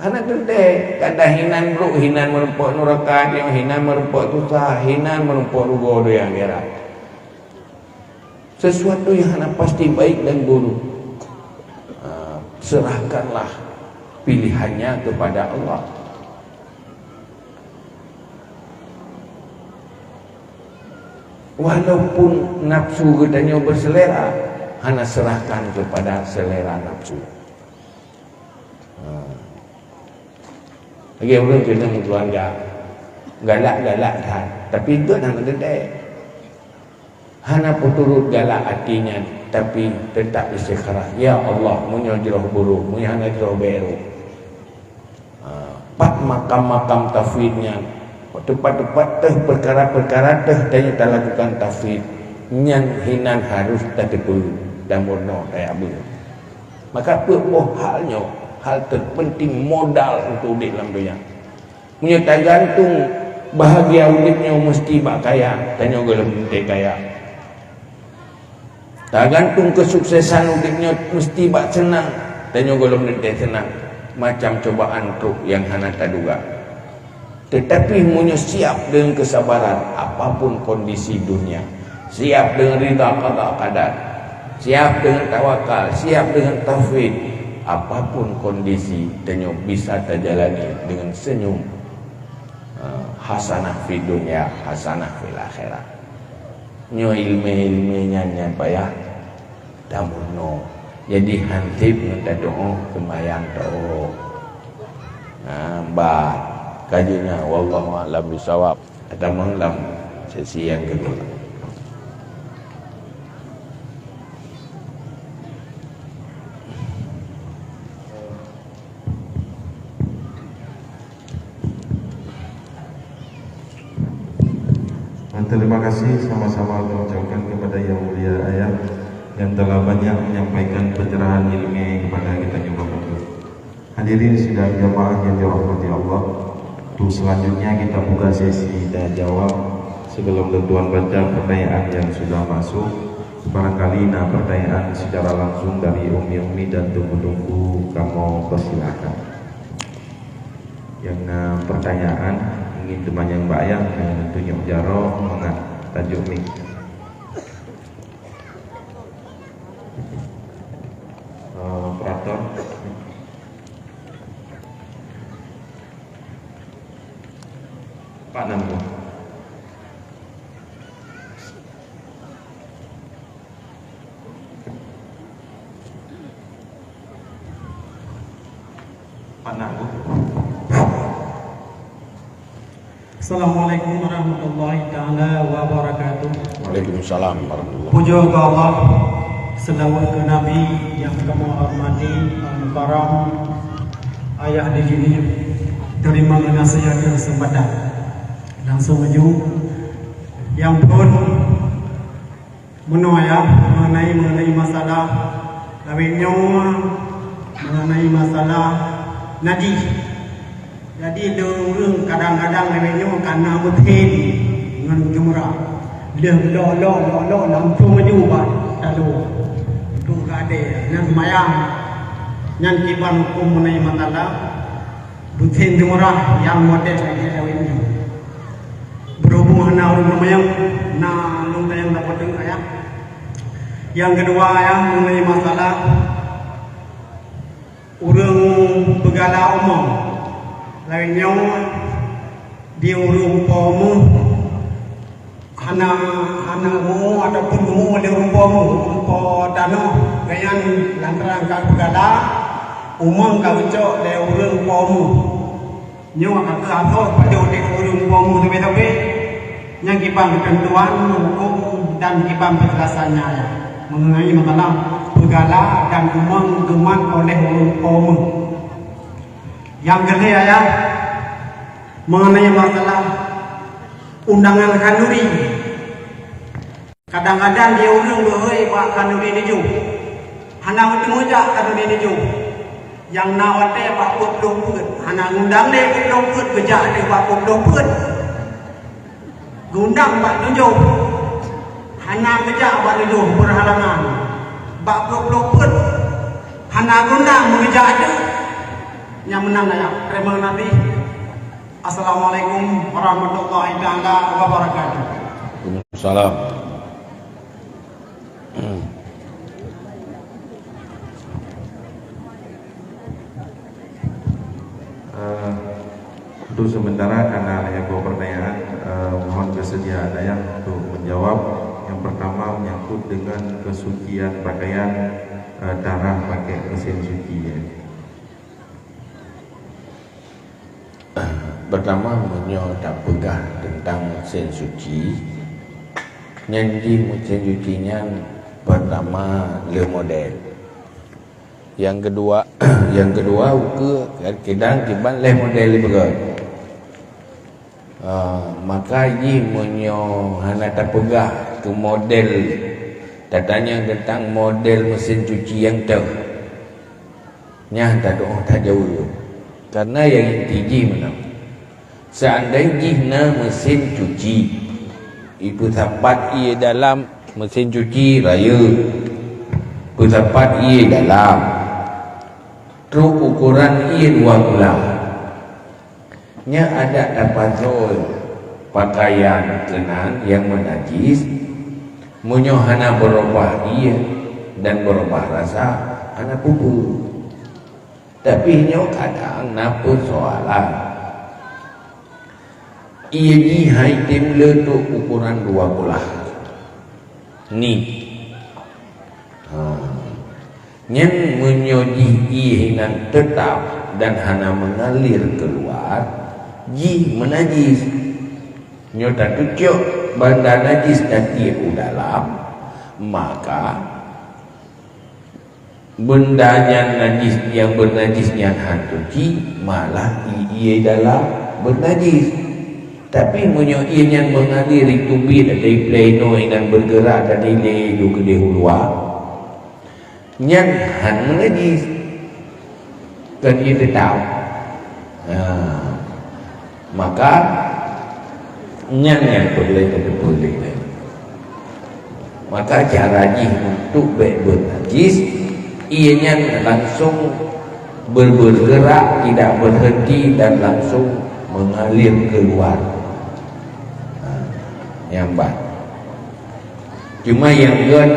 Hana teuntèe, kadang hinan brôk, hinan meurumpok nuraka, hinan meurumpok susah, hinan meurumpok rugoe donya akhirat. Sesuatu yang hana pasti baik dan buruk. Ha, serahkanlah pilihannya kepada Allah. Walaupun nafsu geutanyoe berselera, hana serahkan kepada selera nafsu. Ha. Lagèe ureueng keuneuk meukeuluwarga, galak-galak that, tapi gèt hana teuntèe. Hana peuturot galak até nyan, tapi teutap istikharah, "Ya Allah, meunyoe jroh buroe, meunyoe hana jroh bèk rôh." Ha, pat makam-makam tafwid nyan, teumpat-teumpat teuh peukara-peukara teuh tanyoe talakukan tafwid, nyan hinan harôh tateupeue dan meurunoe tajak beuet. Maka peuet boh hal nyoe, hal terpenting modal untuk udép lam donya. Meunyoe tagantung bahagia udép nyoe meusti bak kaya, tanyoe gohlom teuntèe kaya. Tagantung kesuksesan udép nyoe meusti bak seunang, tanyoe gohlom teuntèe seunang. Macam cobaan trok nyang hana taduga. Tetapi meunyoe siap deungon kesabaran, apapun kondisi dunia, siap deungon rida qada qadar, siap deungon tawakal, siap deungon tauhid, apapun kondisi, tanyoe bisa tajalani deungon senyum. Ha, hasanah fid dunya, hasanah fil akhirah. Nyoe ileumèe-ileumèe nyan nyang payah tameurunoe. Jadi, han sép ngon tadoe seumayang tôh. Nah, bah, ka jeuet nyan, wallahu a'lam bishawab. Tatamong lam sesi nyang keudua. Dan terima kasih sama-sama kami ucapkan kepada Yang Mulia Ayah yang telah banyak menyampaikan pencerahan ilmiah kepada kita juga. Hadirin sidang jamaah yang dirahmati Allah, untuk selanjutnya kita buka sesi tanya jawab. Sebelum tuan baca pertanyaan yang sudah masuk, barangkali na pertanyaan secara langsung dari umi-umi dan teungku-teungku, kamoe persilakan. Nyang na pertanyaan ingin teumanyong bak ayah, eh, tunyok jaroe mangat tajok mic. Eh, operator. Pak Nanggung. Pak Nanggung. Assalamualaikum warahmatullahi taala wabarakatuh. Waalaikumsalam warahmatullahi. Puja keu Allah, seulaweuet keu Nabi nyang kamoe hormati, al-mukarram, Ayah di sini. Terima kasih atas kesempatan. Langsung aju. Nyang phôn, meunoe ya, mengenai, mengenai masalah lawét nyoe, mengenai masalah najih. Jadi, lé ureueng kadang-kadang lawét nyoe ka na meuthén ngon jeumeurah. Lheueh lok-lok, lok-lok, langsung aju bak taloe. Untuk gade, nyan seumayang. Nyan kiban huköm mengenai masalah meuthén jeumeurah nyang model lagèe lawét nyoe. Berhubung hana ureueng seumayang, na lôn tanyong saboh teuk, Ayah. Nyang keudua, Ayah, mengenai masalah ureueng peugala umong. Lagèe nyoe, di ureueng po méuh hana, hana meu ataupun meu lé ureueng po méuh, ureueng po tanoh, gobnyan lantaran ka peugala, umong ka geucok lé ureueng po méuh. Nyoe ka keuh asoe pajoh lé ureueng po méuh sabe-sabe. Nyang kiban keuteuntuan huköm dan kiban peujelasannya, ya, mengenai masalah peugala dan umong geumat oleh ureueng po méuh. Nyang keulhèe, ya, mengenai masalah undangan khanduri. Kadang-kadang di ureueng geuhôi bak khanduri neujôh. Hana meuteumé jak khanduri neujôh. Nyang na watèe bak peuet ploh peuet, hana ngundang lé peuet ploh peuet, geujak lé bak peuet ploh peuet. Geundang bak neujôh. Hana geujak bak neujôh, beurhalangan. Bak peuet ploh peuet, hana geundang, meugeujak teuk. Nyang meunan, ya, teurimong Nabi. Assalamualaikum warahmatullahi taala wabarakatuh. Waalaikumsalam. Eh, untuk sementara karena ada yang bawa pertanyaan, eh, mohon kesediaan ayah untuk menjawab. Yang pertama menyangkut dengan kesucian pakaian, eh, darah pakai mesin cuci, ya. Pertama, meunyoe tapeugah teuntang meusén suci, nyan jih meusén suci nyan pertama le model. Nyang keudua, nyang keudua ukeue kadang kiban lhèe model ipeugöt. Ah, maka jih meunyoe hana tapeugah keu model, tatanyong teuntang model meusén cuci nyang toh, nyan tadoe tajaweueb. Karena nyang inti jih meunan, seandai jih na meusén cuci, ipeusapat ié dalam meusén cuci rayeuk, peusapat ié dalam, trok ukoran ié dua gula. Nyan adat tapasoe pakaian keunan nyang meunajis, meunyoe hana beurubah ié dan beurubah rasa, hana peue-peue. Tapi nyoe kadang na peusoalan. Ié jih hai tem le trok ukoran dua bolah. Ni. Ha. Nyan meunyoe jih ié nyan teutap dan hana meungalir keuluar, jih meunajis. Nyoe tatucok banda najis tatiek u dalam, maka banda nyan najis, nyang beunajis nyan han tuci, malah ié dalam beunajis. Tapi meunyoe ié nyan meungalir, teubiet dari pleno dan beurgeurak dan ilée ju keudeh u luwa, nyan han meunajis, kan ié teutap. Nah, maka nyan nyang peureulée tateupeue lé. Maka cara jih untuk bék beunajis, ié nyan langsung ber-, bergerak tidak berhenti dan langsung mengalir keluar. Nah, nyang ban. Cuma nyang gét,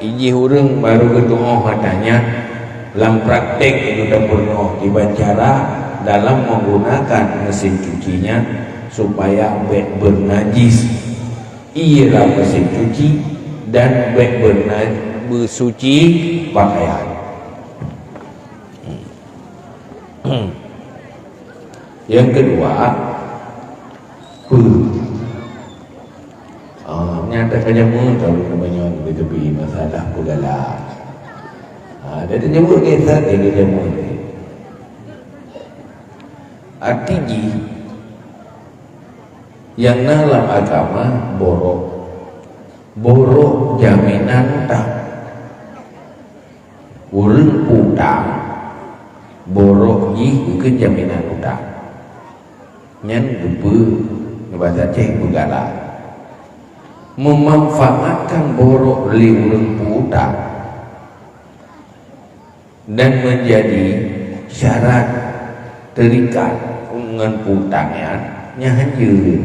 ijih ureuëng barô geutuoh ata nyan, lam praktek geutanyoe peurunoe kiban cara dalam menggunakan mesin cuci nyan supaya bék beunajis ié lam mesin cuci dan bék beuna-, beusuci pakaian. Nyang keudua, peue? Ah, nyang ka jameun tahu namanya lebih-lebih masalah peugala. Ah, dia tanyebut kisah dia jameun. Arti jih, nyang na lam agama borok. Borok jaminan utang. Ureuëng peutang, borok jih bukon jaminan utang. Nyan geupeu, bahasa Aceh peugala. Memanfaatkan borok lé ureuëng peutang dan menjadi syarat terikat ngon peutang nyan, nyan hanjeuet.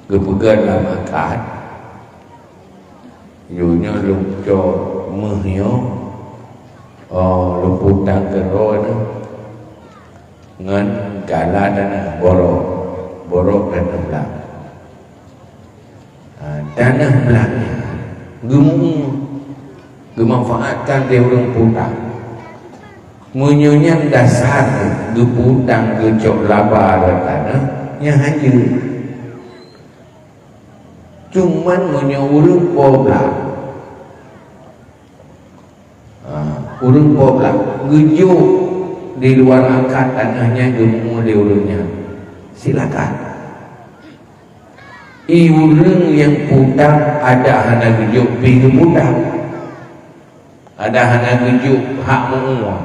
Geupeugah lam akad, "Yôh nyoe lôn cok meuh nyoe, oh, lôn peutang keudroe nyoe ngon gala taneuh borok, borok taneuh blang." Ha, taneuh blang nyan geumeu-, geumanfaatkan lé ureuëng peutang. Meunyoe nyan dasar geupeutang geucok laba rot taneuh, nyan hanjeuet. Cuman meunyoe ureuëng po blang, ha, ureuëng po blang geujok di luwa akad taneuh nyan geumeu-, lé ureuëng nyan, silakan. I ureuëng nyang peutang adak hana geujok pih geupeutang. Adak hana geujok hak meu-,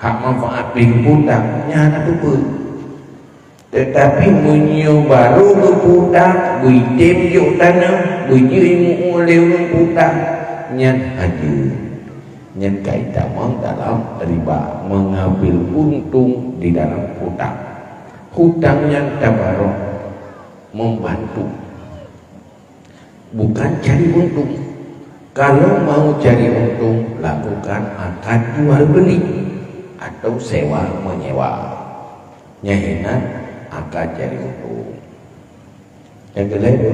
hak manfaat pih geupeutang, nyan hana peue-peue. Teutapi meunyoe barô geupeutang, beuitem jok taneuh, beujeuet ié meu-, lé ureuëng peutang, nyan hanjeuet. Nyan ka itamong dalam riba, mengambil untung di dalam hutang. Hutang nyan tabarok, membantu. Bukan cari untung. Kalau mau cari untung, lakukan akad jual beli atau sewa menyewa. Nyan hinan akad cari untung. Nyang keulhèe tu,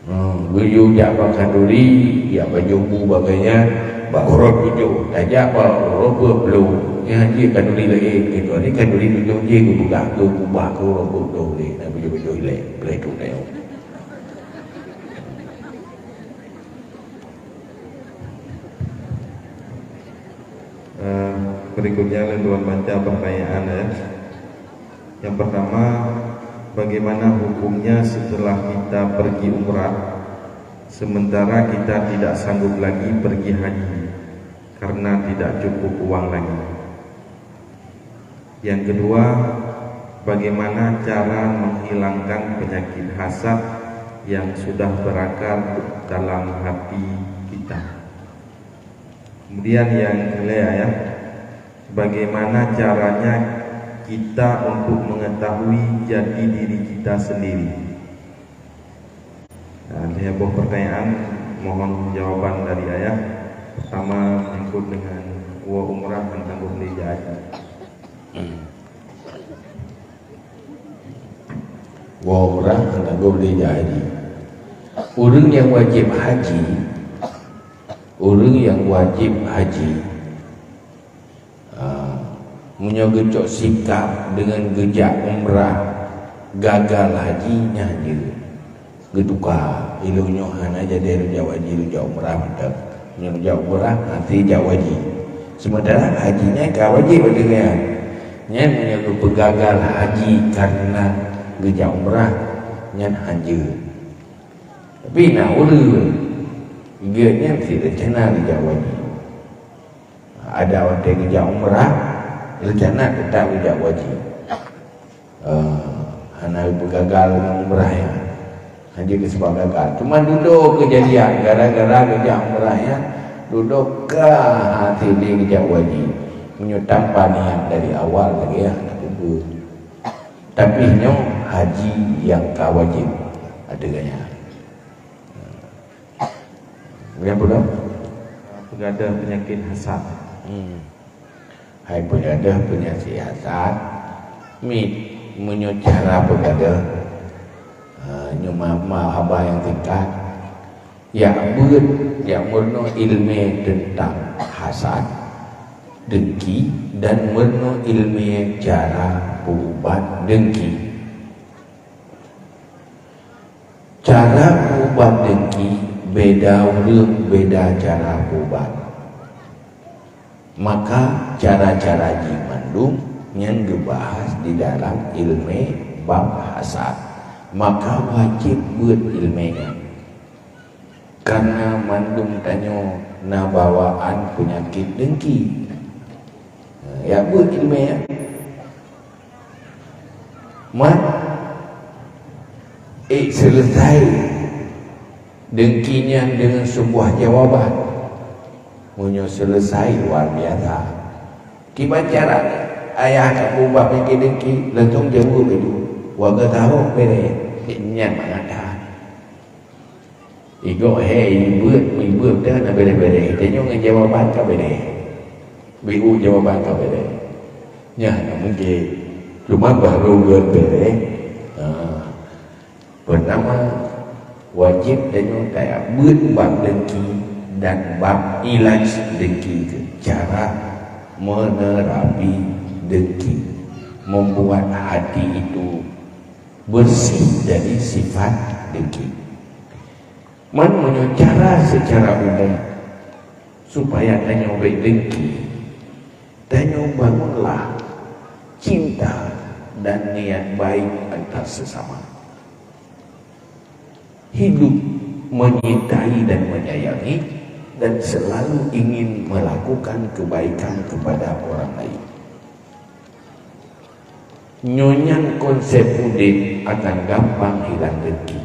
hmm, geuyue jak bak khanduri, jak bak jambu bak gobnyan, bak uroe tujoh, tajak bak uroe peuet ploh. Nyan jih khanduri laén, kecuali khanduri tujoh jih geupeugah keu kubah keu uroe peuet ploh lé, na tujoh-tujoh ilèe, pleh tu na nyoe. Eh, berikutnya, lôn tuan baca pertanyaan, ya. Yang pertama, bagaimana hukumnya setelah kita pergi umrah, sementara kita tidak sanggup lagi pergi haji karena tidak cukup uang lagi? Yang kedua, bagaimana cara menghilangkan penyakit hasad yang sudah berakar dalam hati kita? Kemudian yang keulhèe, ya, Bagaimana caranya kita untuk mengetahui jati diri kita sendiri? Nah, lhèe boh pertanyaan, mohon jawaban dari Ayah. Pertama, menyangkut dengan woe umrah dan tanggoh lé jak haji. Woe umrah dan tanggoh lé jak haji. Ureueng nyang wajéb haji, ureueng nyang wajéb haji, Ah, meunyoe geucok sikap deungon geujak umrah, gagal haji, nyan jeuet. Geutuka, ilôn nyoe hana jadi lôn jak haji, lôn jak umrah mantong. Meunyoe lôn jak umrah, hase jak haji. Sementara haji nyan ka wajéb ateueh geuhnyan. Nyan meunyoe geupeugagal haji kareuna geujak umrah, nyan hanjeuet. Tapi na ureueng, geuhnyan sit reuncana geujak haji. Ada watèe geujak umrah, reuncana teutap geujak haji. Eh, hana geupeugagal ngon umrah nyan. Hanjeuet geuseubat gagal. Cuma dudoe keujadian gara-gara geujak umrah nyan, dudoe ka hase lé geujak haji. Meunyoe tanpa niat dari awal lagèe hana peue-peue. Tapi nyoe haji nyang ka wajéb ateueh geuhnyan. Nyang peugah? Peugadeuh peunyakét hasad. Hmm. Hai peugadeuh peunyakét hasad, miet meunyoe cara peugadeuh, ha, nyoe ma-, ma-, haba nyang singkat. Jak beuet, jak meurunoe ileumèe teuntang hasad, dengki, dan meurunoe ileumèe cara peuubat dengki. Cara peuubat dengki beda ureueng, beda cara peuubat. Maka, cara-cara jih mandum nyan geubahas di dalam ileumèe bab hasad. Maka, wajéb beuet ileumèe nyan. Kareuna mandum tanyoe na bawaan peunyakét dengki. Nah, jak beuet ileumèe nyan. Man, eh, seuleusai dengki nyan deungon seubuah jawaban. Meunyoe seuleusai, luar biasa. Kiban cara ayah ka peuubat peunyakét dengki, langsung jaweueb itu. Wareuga tahong bèrèh, nyan mangat that. Igoe hai, ibeuet, ibeuet dah na bèrèh-bèrèh. Tanyoe ngon jawaban ka bèrèh. Beu jawaban ka bèrèh. Nyan hana mungken. Cuma barô geuet bèrèh. Ha. Pertama, wajéb tanyoe tajak beuet bab dengki dan bab ilaj dengki, cara menerapi dengki, membuat hati itu bersih dari sifat dengki. Man meunyoe cara secara umum supaya tanyoe bèk dengki, tanyoe bangunlah cinta dan niat baik antar sesama. Hidup menyintai dan menyayangi dan selalu ingin melakukan kebaikan kepada orang lain. Nyoe nyan konsep udép akan gampang hilang dengki.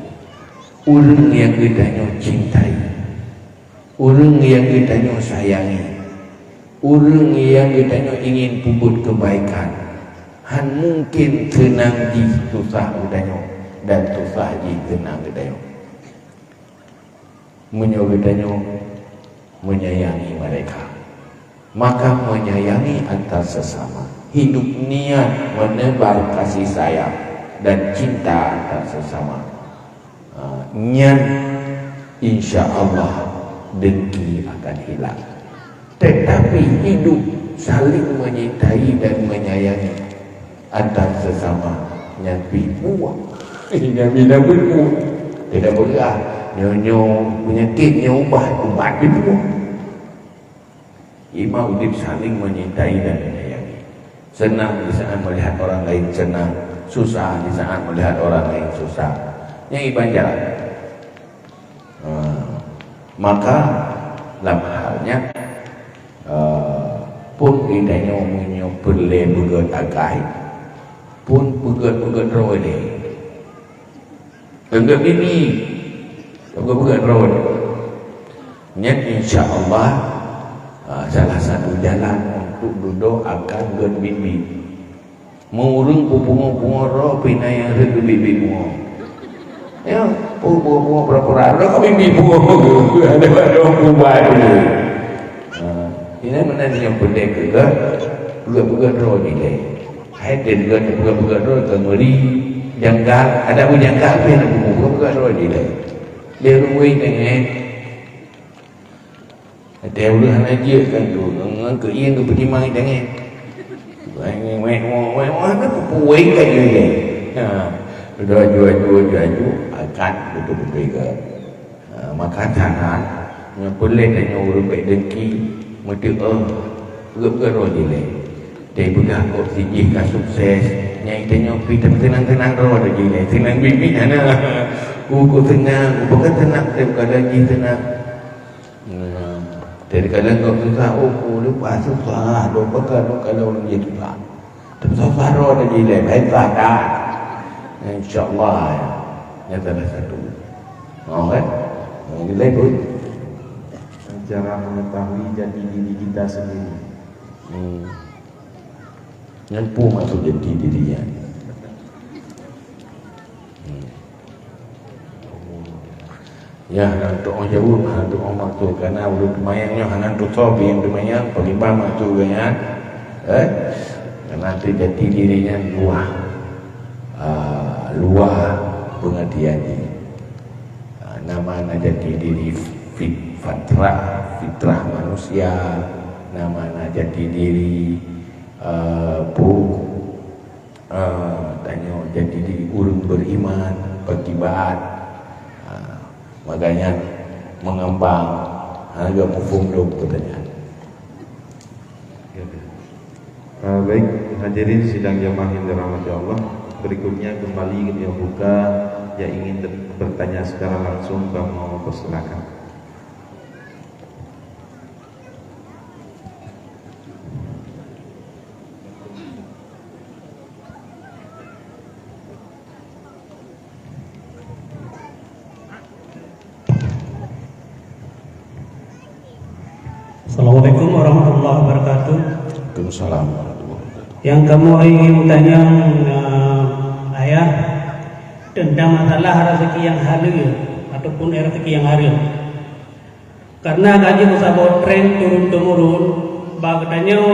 Ureueng nyang geutanyoe cintai, ureueng nyang geutanyoe sayangi, ureueng nyang geutanyoe ingin peubuet keubaikan, han mungken seunang jih susah geutanyoe dan susah jih seunang geutanyoe. Meunyoe geutanyoe menyayangi mereka, maka menyayangi antar sesama, hidup niat menebar kasih sayang dan cinta antar sesama, ah, nyan insya Allah dengki akan hilang. Tetapi hidup saling menyintai dan menyayangi antar sesama nyan pih puah. Nyan pih na pih puah. Tidak berah. Nyoe-nyoe penyakit nyoe ubat, ubat pih puah. Ima udép saling menyintai dan menyayangi. Senang di saat melihat orang lain senang, susah di saat melihat orang lain susah. Nyan iban jalan. Ha, maka lam hal nyan, eh, phon geutanyoe meunyoe peureulèe beugèt akai, phon beugèt-beugèt droe lé. Beugèt bibi, beugèt-beugèt droe lé. Nyan insya Allah, eh, salah satu jalan Dudoe akan gét biet-biet. Meu ureuëng peupungo-pungo droe pih na nyang rhët keu biet-biet pungo. Ya, pu-, pungo-pungo pura-pura droe ka biet-biet pungo. Ada, ada ureuëng pubai dulu. Ha, ini mana nyang peudeh keu gét, peugah-peugah droe dilèe. Hai teuh gét peugah-peugah droe ka ngeuri janggal, ada pun janggal pih na peugah-peugah droe dilèe. Lé ureuëng wéh tengah. Watèe ureuëng hana jeuet kan tu, ngon keu ieng keu peutimang i tangai. Wéh, wéh, wéh, wéh, wéh, hana peue-peue ka jeuet. Ha, laju, laju, laju, laju, akan beutôi-beutôi ke. Ha, maka that, nyoe peureulèe tanyoe ureuëng bèk dengki, meuteuôt, geupeugah droe dilèe. Teupeugah kok si jih ka sukses, nyang tanyoe pih teunang-teunang droe dilèe. Teunang biet-biet hana. Ku, ku teunang, ku peugah teunang, teupeugah lagèe teunang. Nah, jadi kadang kau susah, oh, oh, lepas susah, lupa kan, kalau orang dia susah. Tapi susah roh ada di lain, lain susah dah. Insya Allah, ya. Yang salah satu. Oh, kan? Yang lain pun. Cara mengetahui jati diri kita sendiri. Hmm. Nyan peue maksud jati diri nyan? Hmm. Ya, hana tuoh jaweueb, hana tuoh maksud. Karena ureuëng teumayang nyoe hana tusoe nyang teumayang, pakriban maksud geuh nyan. Eh? Karena tu jati diri nyan luwah. Ah, luwah pengertian jih. Ah, nama na jati diri fit-, fatrah, fitrah manusia, nama na jati diri, eh, pu-, eh, tanyoe jati diri ureuëng beriman, berkibat. Ah, makanya mengembang, ha, gak muphom lom keutanyoe. Eh, baik, hadirin sidang jamaah yang dirahmati Allah. Berikutnya kembali kami buka yang ingin ter-, bertanya secara langsung, kamoe persilakan. Assalamualaikum warahmatullahi wabarakatuh. Waalaikumsalam warahmatullahi wabarakatuh. Yang kamoe ingin tanya, eh, Ayah, tentang masalah rezeki yang halal ataupun rezeki yang haram. Karena ka jeuet saboh tren turun-temurun, bak geutanyoe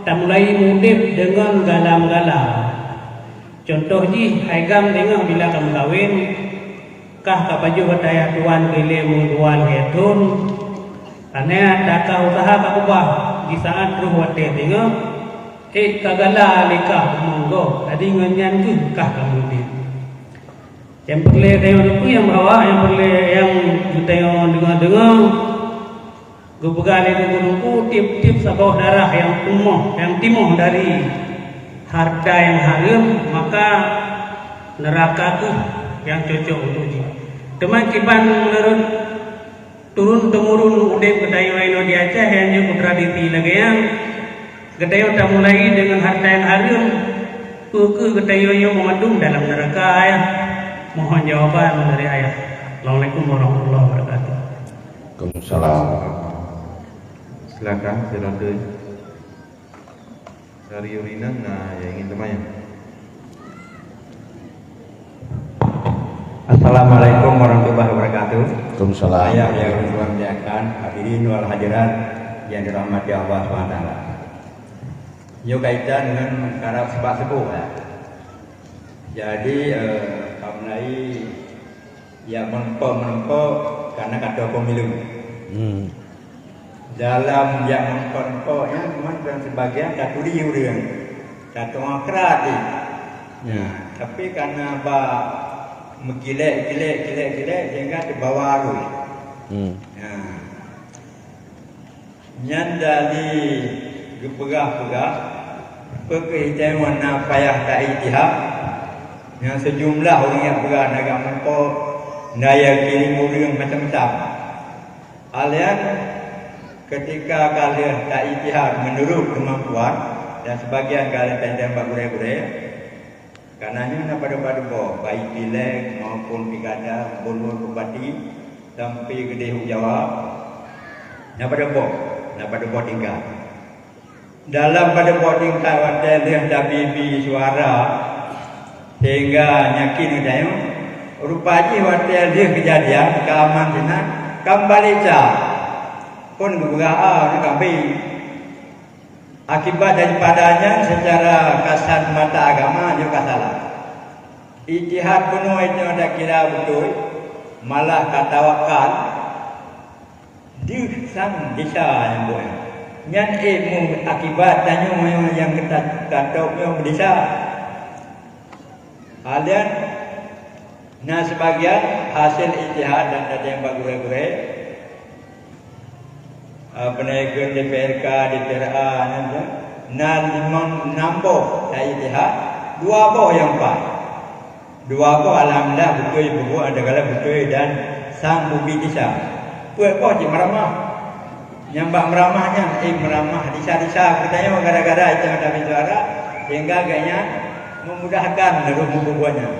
tamulai udeb deungon gala-meugala. Cuntoh jih, hai GAM deungoe bila ka meukawen, kah ka pajoh ata ayah tuan keu ilèe meudua lhèe thon, aneuk ata kah useuha ka ubah, di saat troh watèe deungoe, ék ka gala lé kah monggo, jadi ngon nyan kheueh kah ka meudeb. Nyang peureulèe tanyoe teupeue nyang bahwa nyang peureulèe nyang geutanyoe deungoe-deungoe, geupeugah lé teungku-teungku, tiep-tiep saboh darah nyang timoh, nyang timoh dari hareuta nyang hareuem, maka neuraka kheueh nyang cocok untuk jih. Teuma kiban meunurot turun-temurun udeb geutanyoe inoe di Aceh nyang jeuet keu tradisi lagèe nyan, geutanyoe tamulai deungon hareuta nyang hareuem, peu kheueh geutanyoe nyoe meumandum dalam neuraka, Ayah? Mohon jawaban dari Ayah. Assalamualaikum warahmatullahi wabarakatuh. Waalaikumsalam. Silakan, sidroe. Dari Yurinang na nyang ingin teumayang. Assalamualaikum warahmatullahi wabarakatuh. Waalaikumsalam. Saya Ria Ridwan Jakan, hadirin wal hadirat yang dirahmati Allah subhanahu wa taala. Nyoe kaitan dengan karab sebak seuboh, ya. Jadi, eh, kamoe Jak meureumpok-meureumpok kana ka toe pemilu. Hmm. Dalam jak meureumpok-meureumpok nyan, cuma dan sebagian taturi ureuëng, tatu'oh krat jih. Ya. Nah, tapi karena bak meukilek-kilek, kilek-kilek, sehingga teubawa arus. Hmm. Nah. Nyan dari geupeugah-peugah, peu kheueh item na payah ta-ijtihad, nyang seujumlah ureuëng nyang peugah na gak meuko, na nyang kirém ureuëng macam-macam. Alèh nyan, keutika ka lheueh ta-ijtihad meunurot keumampuan, dan seubagian ka lheueh ta-ijtihad bak gurèe-gurèe, Kana nyoe na padub-padub boh, baik pilék maupun pilkada, gubunur, bupati, sampoe keudéh u Jawa, na padub boh, na padub boh tingkat. Dalam padub boh tingkat watée lheueh tabi-bi suara, sehingga nyakin geutanyoe, rupa jih watée lheueh keujadian keuaman sinan, ka meubalek sa, phon geupeugah, "A, nyoe ka bi." Akibat daripada nyan, seucara kasat mata agama nyoe ka salah. Ijtihad bunoe nyoe takira beutôi, malah ka tawakal, deuh sang desya nyang buet nyan. Nyan éh meuakibat tanyoe nyang geuta-, tatôb nyoe meudesya. Hal nyan na seubagian hasé ijtihad dan tajeng bak gurée-gurée, eh, peuneukeuen D P R K, D P R A nyan tu, na limong, nam boh ta-ijtihad, dua boh nyang pat. Dua boh alhamdulillah beutôi peubuet, ada kala beutôi dan sang bubi desya. Peuet boh cit meuramah. Nyang bak meuramah nyan, eh, meuramah desya-desya geutanyoe gara-gara ijtihad tabi suara, sehingga gobnyan memudahkan laju meubuet nyan.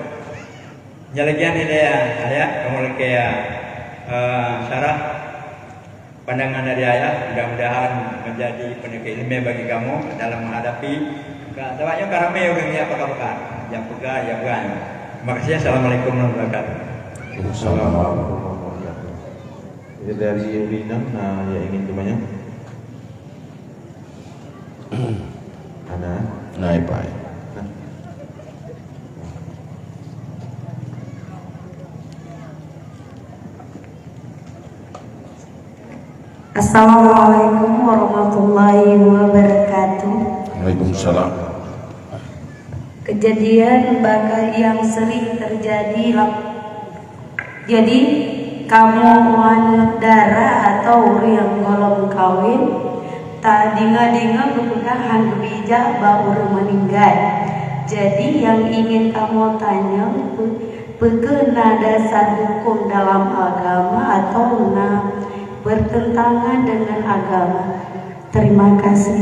Nyang lagée nyan ilée ayat, kamoe lakée, eh, syarah pandangan dari ayah, mudah-mudahan menjadi peuneukeuen ileumèe bagi kamoe dalam menghadapi, ka, sabab nyoe ka ramé ureuëng nyang peugah-peugah, nyang peugah, nyang peugah. Terima kasih. Assalamualaikum warahmatullahi wabarakatuh. Waalaikumsalam warahmatullahi wabarakatuh. Jadi dari Minang, nah, yang ingin bertanya? Ada? Nah, Pak. Nah. Assalamualaikum warahmatullahi wabarakatuh. Waalaikumsalam. Kejadian baka nyang sering terjadi lam, jadi, kamoe aneuk dara atau ureuëng nyang gohlom kawén, tadeungoe-deungoe geupeugah hán geubijak bak ureuëng meuninggai. Jadi, nyang ingin kamoe tanyong, peu-, peu kheueh na dasar huköm dalam agama atawa na bertentangan dengan agama? Terima kasih.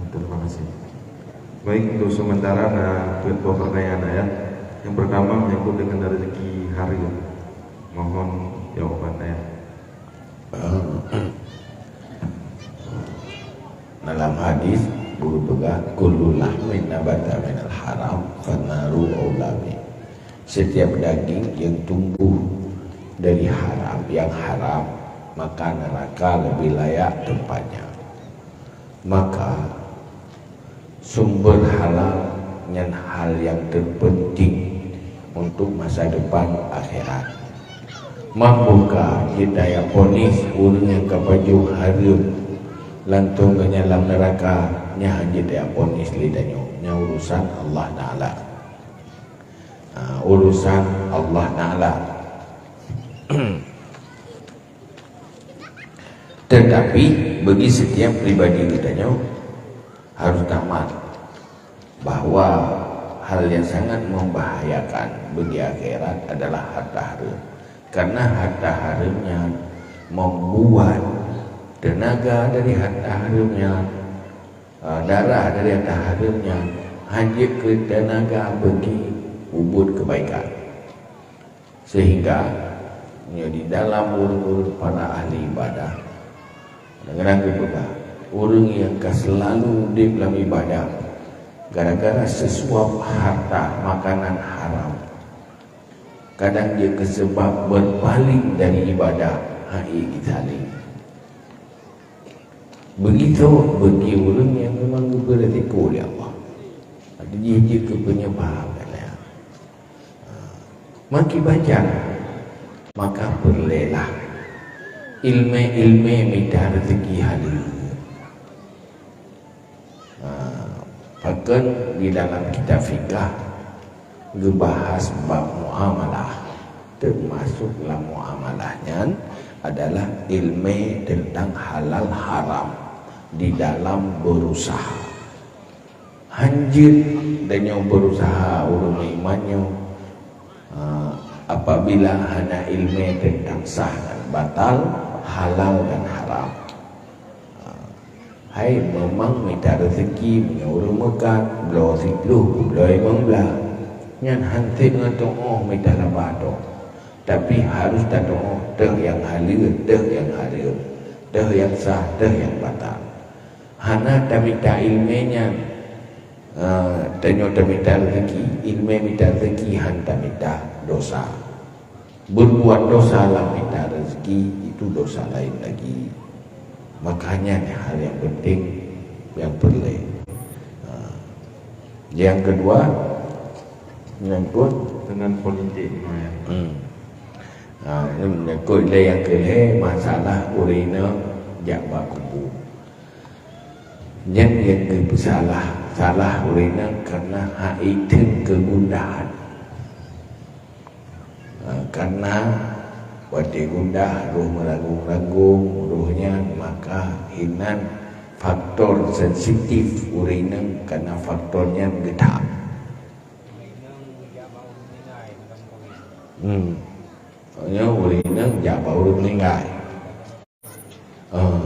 Terima kasih. Baik, untuk sementara na peuet boh pertanyaan, Ayah. Yang pertama menyangkut dengan rezeki hareuem. Mohon jawaban, Ayah. Dalam hadis, geupeugah, "Kullu lahmin nabata minal haram, fannaru aula bih." Setiap daging yang tumbuh dari haram, yang haram, maka neraka lebih layak tempatnya. Maka, sumber halal nyan hal nyang terpenting untuk masa depan akhirat. Mampu ka jeuet taya ponis ureuëng nyang ka pajoh hareuem lantong geuhnyan lam neuraka, nyan hana jeuet taya ponis lé tanyoe. Nyan urusan Allah Taala. Ha, urusan Allah Taala. Tetapi, bagi setiap pribadi geutanyoe harus tamat bahwa hal yang sangat membahayakan bagi akhirat adalah harta hareuem. Karena harta hareuem nyan membuat tenaga dari harta hareuem nyan, eh, darah dari harta hareuem nyan hana jeuet keu tenaga bagi peubuet kebaikan. Sehingga nyoe di dalam ureuëng-ureuëng para ahli ibadah, kadang-kadang geupeugah, ureuëng nyang ka seulalu udeb lam ibadah gara-gara seusuab harta makanan haram, kadang jeuet keu seubab beurpaléng dari ibadah, hai geusaleh. Begitu bagi ureuëng nyang memang geubri risiko lé Allah. Ada jih jeuet keu penyebab, kan, ya. Maki baca, maka peureulèelah ilmè-ilmè mita rezeki halal. Ha, bahkan di dalam kitab fikah geubahas bab muamalah, teumasuk lam muamalah nyan adalah ilmè teuntang halal haram di dalam berusaha. Hanjeuet tanyoe berusaha ureuëng meuiman nyoe, ha, apabila hana ilmè teuntang sah dan batal, halal dan haram. Ha, hai, memang mita rezeki meunyoe ureuëng meukat, bloe siploh, bloe limong blah. Nyan han sép ngon tu'oh mita laba toh. Tapi harus tatu'oh teuh nyang halal, teuh nyang haram, teuh nyang sah, teuh nyang batal. hana tamita ileumé nyan, eh, tanyoe tamita reuzeki, ileumé mita reuzeki, han tamita dosa. Berbuat dosa lam mita reuzeki, itu dosa laén lagi. Makanya ni hal nyang penting, nyang peureulée. Ha. Nyang keudua, menyangkut dengan politik, ya. Hmm. Ha, ini menyangkut lé nyang keulhée, masalah ureuëng inong jak bak kubu. Nyan nyang geupeusalah, salah ureuëng inong karena hana itheun keugundahan. Ha, karena watée gundah, roh meuragung-ragung, roh nyan, maka hinan faktor sensitif ureuëng inong karena faktor nyan geutham. Hmm. Nyoe ureuëng inong jak bak ureuëng meuninggai. Ah.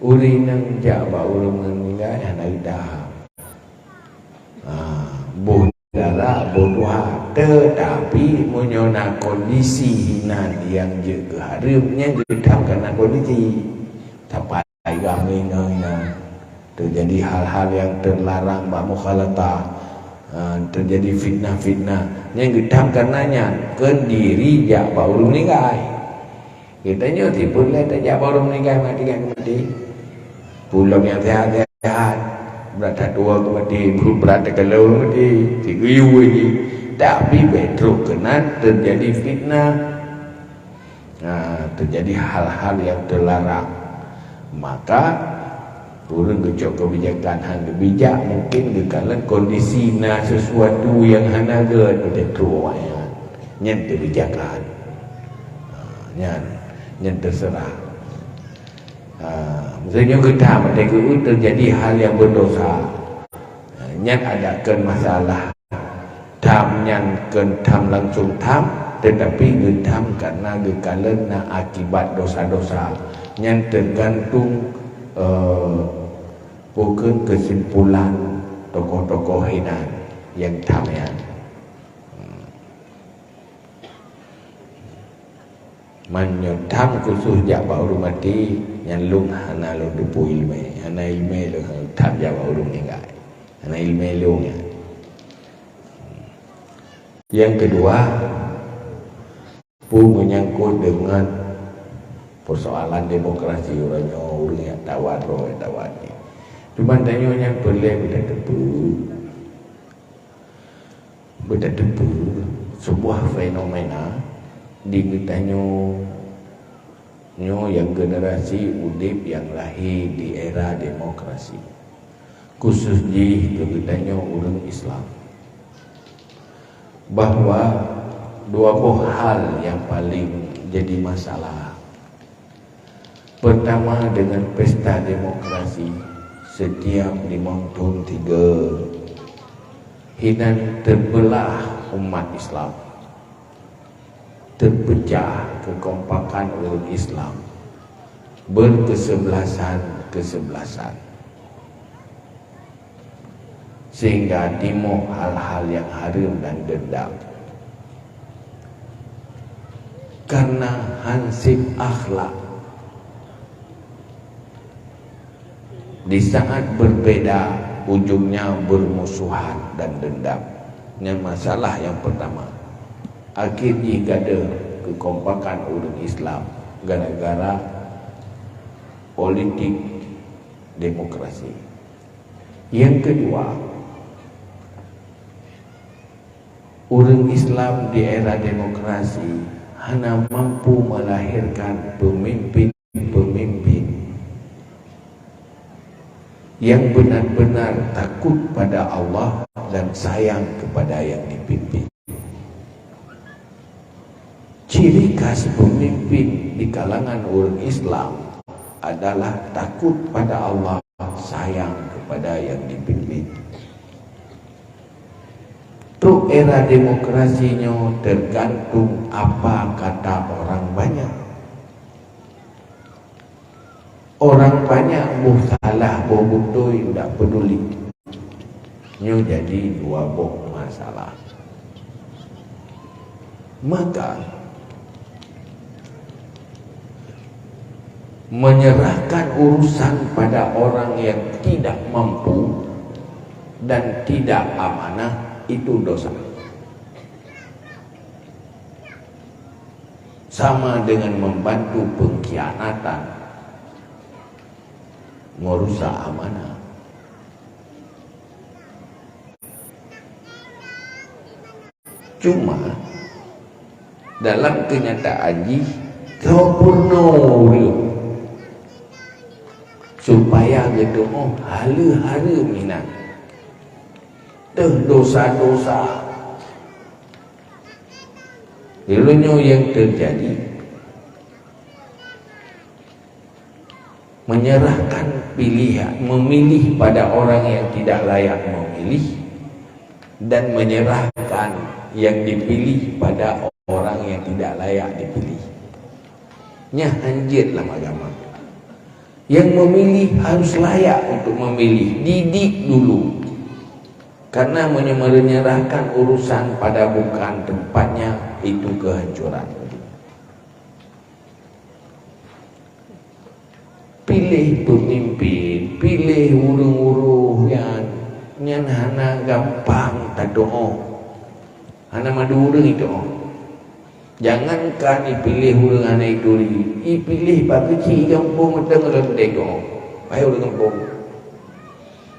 Ureuëng inong jak bak ureuëng meuninggai hana geutham. Ah, boh dara, boh tuha. Tetapi meunyoe na kondisi hinan nyang jeuet keu hareuem, nyan geutham karena kondisi. Sapai Ai gam inong-inong, teujadi hal-hal nyang teularang bak mukhalatah, ha, teujadi fitnah-fitnah. Nyang geutham karena nyan, keundiri jak bak ureuëng meuninggai. Geutanyoe tipeue lé tajak bak ureuëng meuninggai maté, ingat maté. Peue lom nyang sehat-sehat, brat that tuwoe keu maté, brat that kalon keu maté, sigeuyue jih. Tapi bék trok keunan teujadi fitnah. Ha, teujadi hal-hal nyang teularang, maka ureuëng geucok keubijakan hana bijak, mungkin geukalon kondisi na sesuatu nyang hana gét, beutôi awaknyan. Nyan keubijakan. Ha, nyan, nyan teuseurah. Ha, misalnya geutham, watée geueu teujadi hal nyang berdosa. Ha, nyan ada keu masalah. Tham nyan kon tham langsung tham, tetapi geutham karena geukalon na akibat dosa-dosa. Nyan tergantung, eh, bukon kesimpulan tokoh-tokoh hinan nyang tham nyan. Hmm. Meunyoe tham khusus jak bak ureuëng maté, nyan lôn hana lôn teupeu iéleumé, hana iéleumé lôn tham jak bak ureuëng meuninggai. Hana iéleumé lôn nyan. Nyang keudua, peue menyangkut deungon persoalan demokrasi uroe nyoe, ureuëng nyang tawat, roh nyang tawat nyoe. Cuman tanyoe nyan peureulée beutateupeue. Beutateupeue, sebuah fenomena di geutanyoe nyoe nyang generasi udeb nyang lahé di era demokrasi, khusus jih keu geutanyoe ureuëng Islam, bahwa dua boh hal nyang paleng jadi masalah. Pertama, dengan pesta demokrasi setiap limong thon tiga, hinan teubeulah umat Islam, teupeucah keukompakan ureuëng Islam, beurkeusebelasan-keusebelasan. Sehingga timoh hal-hal nyang hareuem dan deundam. Karena hansip akhlak, di saat berbeda, ujungnya bermusuhan dan dendam. Nyan masalah nyang pertama. Akhé jih gadôh keukompakan ureuëng Islam gara-gara politik demokrasi. Yang kedua, ureuëng Islam di era demokrasi hana mampu melahirkan pemimpin-pemimpin yang benar-benar takut pada Allah dan sayang kepada yang dipimpin. Ciri khas pemimpin di kalangan ureuëng Islam adalah takut pada Allah, sayang kepada yang dipimpin. Trok era demokrasi nyoe tergantung apa kata orang banyak. Orang banyak boh salah, boh beutôi, tidak peduli. Nyoe jadi dua boh masalah. Maka, Menyerahkan urusan pada orang yang tidak mampu dan tidak amanah itu dosa. Sama dengan membantu pengkhianatan, merusak amanah. Cuma dalam kenyataan jih, soe peurunoe ureuëng supaya geutuoh haleue-haleue meunan teuh dosa-dosa. Di uroe nyoe nyang teujadi, menyerahkan pilihan, memilih pada orang yang tidak layak memilih, dan menyerahkan yang dipilih pada orang yang tidak layak dipilih. Nyan hanjeuet lam agama. Yang memilih harus layak untuk memilih, didik dulu. Karena menyerahkan urusan pada bukan tempatnya, itu kehancuran. Piléh peumimpin, piléh ureuëng-ureuëng nyan, nyan hana gampang tatuoh. Hana mandum ureuëng ituoh. Jangankan ipiléh ureuëng hana ituri, ipiléh bak keuchik gampông mantong lom tatuoh. Wahai ureuëng gampông.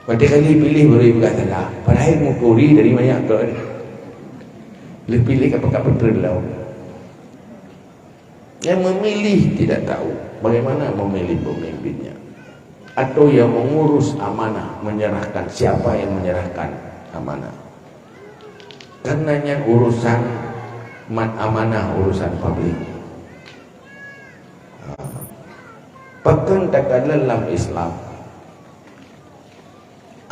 Watée kali ipiléh baru ipeugah salah, padahai muturi dari manyak kon. Lheueh piléh ka pakat peutreun lom. Yang memilih tidak tahu bagaimana memilih pemimpinnya atau yang mengurus amanah, menyerahkan siapa yang menyerahkan amanah. Karena nyan urusan mat amanah, urusan publik. Ha. Pakon takalon lam Islam,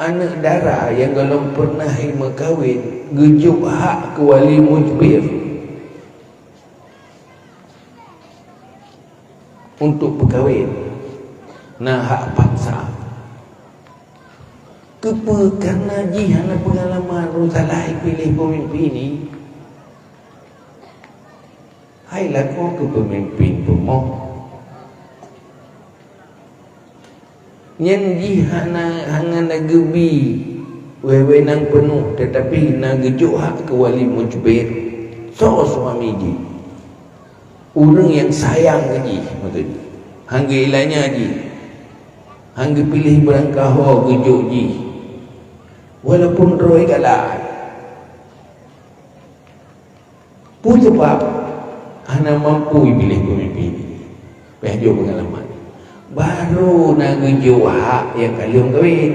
aneuëk dara nyang gohlom peureunah meukawen geujok hak keu wali mujbir untuk peukawen, na hak paksa. Keupeue? Karena jih hana peungalaman, rot salah piléh peumimpin nyan. Hai lakoe keu peumimpin bumoe. Nyan jih hana, hana geubi wewenang peunoh, teutapi na geujok hak keu wali mujbir. Soe suami jih? Ureuëng nyang sayang keu jih, maksud jih. Han geuilanya jih. Han geupiléh beurangkaho geujok jih. Walaupun droe galak. Peue sabab hana mampu ipiléh peumimpin? Payah jok peungalaman. Barô na geujok hak nyang ka lheueh meukawen.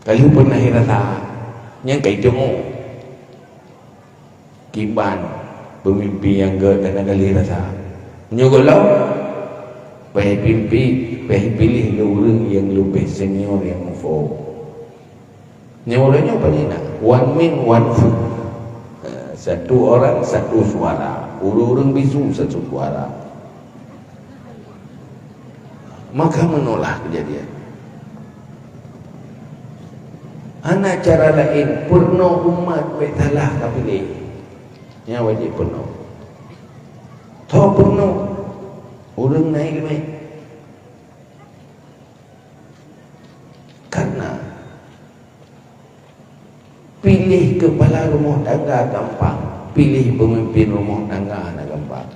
Ka lheueh peureunah rasa. Nyang ka iteumé. Kiban peumimpin nyang gét dan ka lheueh rasa. Meunyoe gohlom, payah pimpin, payah piléh lé ureuëng nyang leubeh senior nyang muphom. Nyoe uroe nyoe paléng na, one man, one vote. Eh, satu orang, satu suara. Ureuëng-ureuëng bisu, satu suara. Maka meunolah keujadian. Hana cara laén, peurunoe umat bék salah ka piléh. Nyan wajéb peurunoe. Soe peurunoe? Ureuëng na iéleumé. Karena piléh keupala rumoh tangga gampang, piléh peumimpin rumoh tangga hana gampang.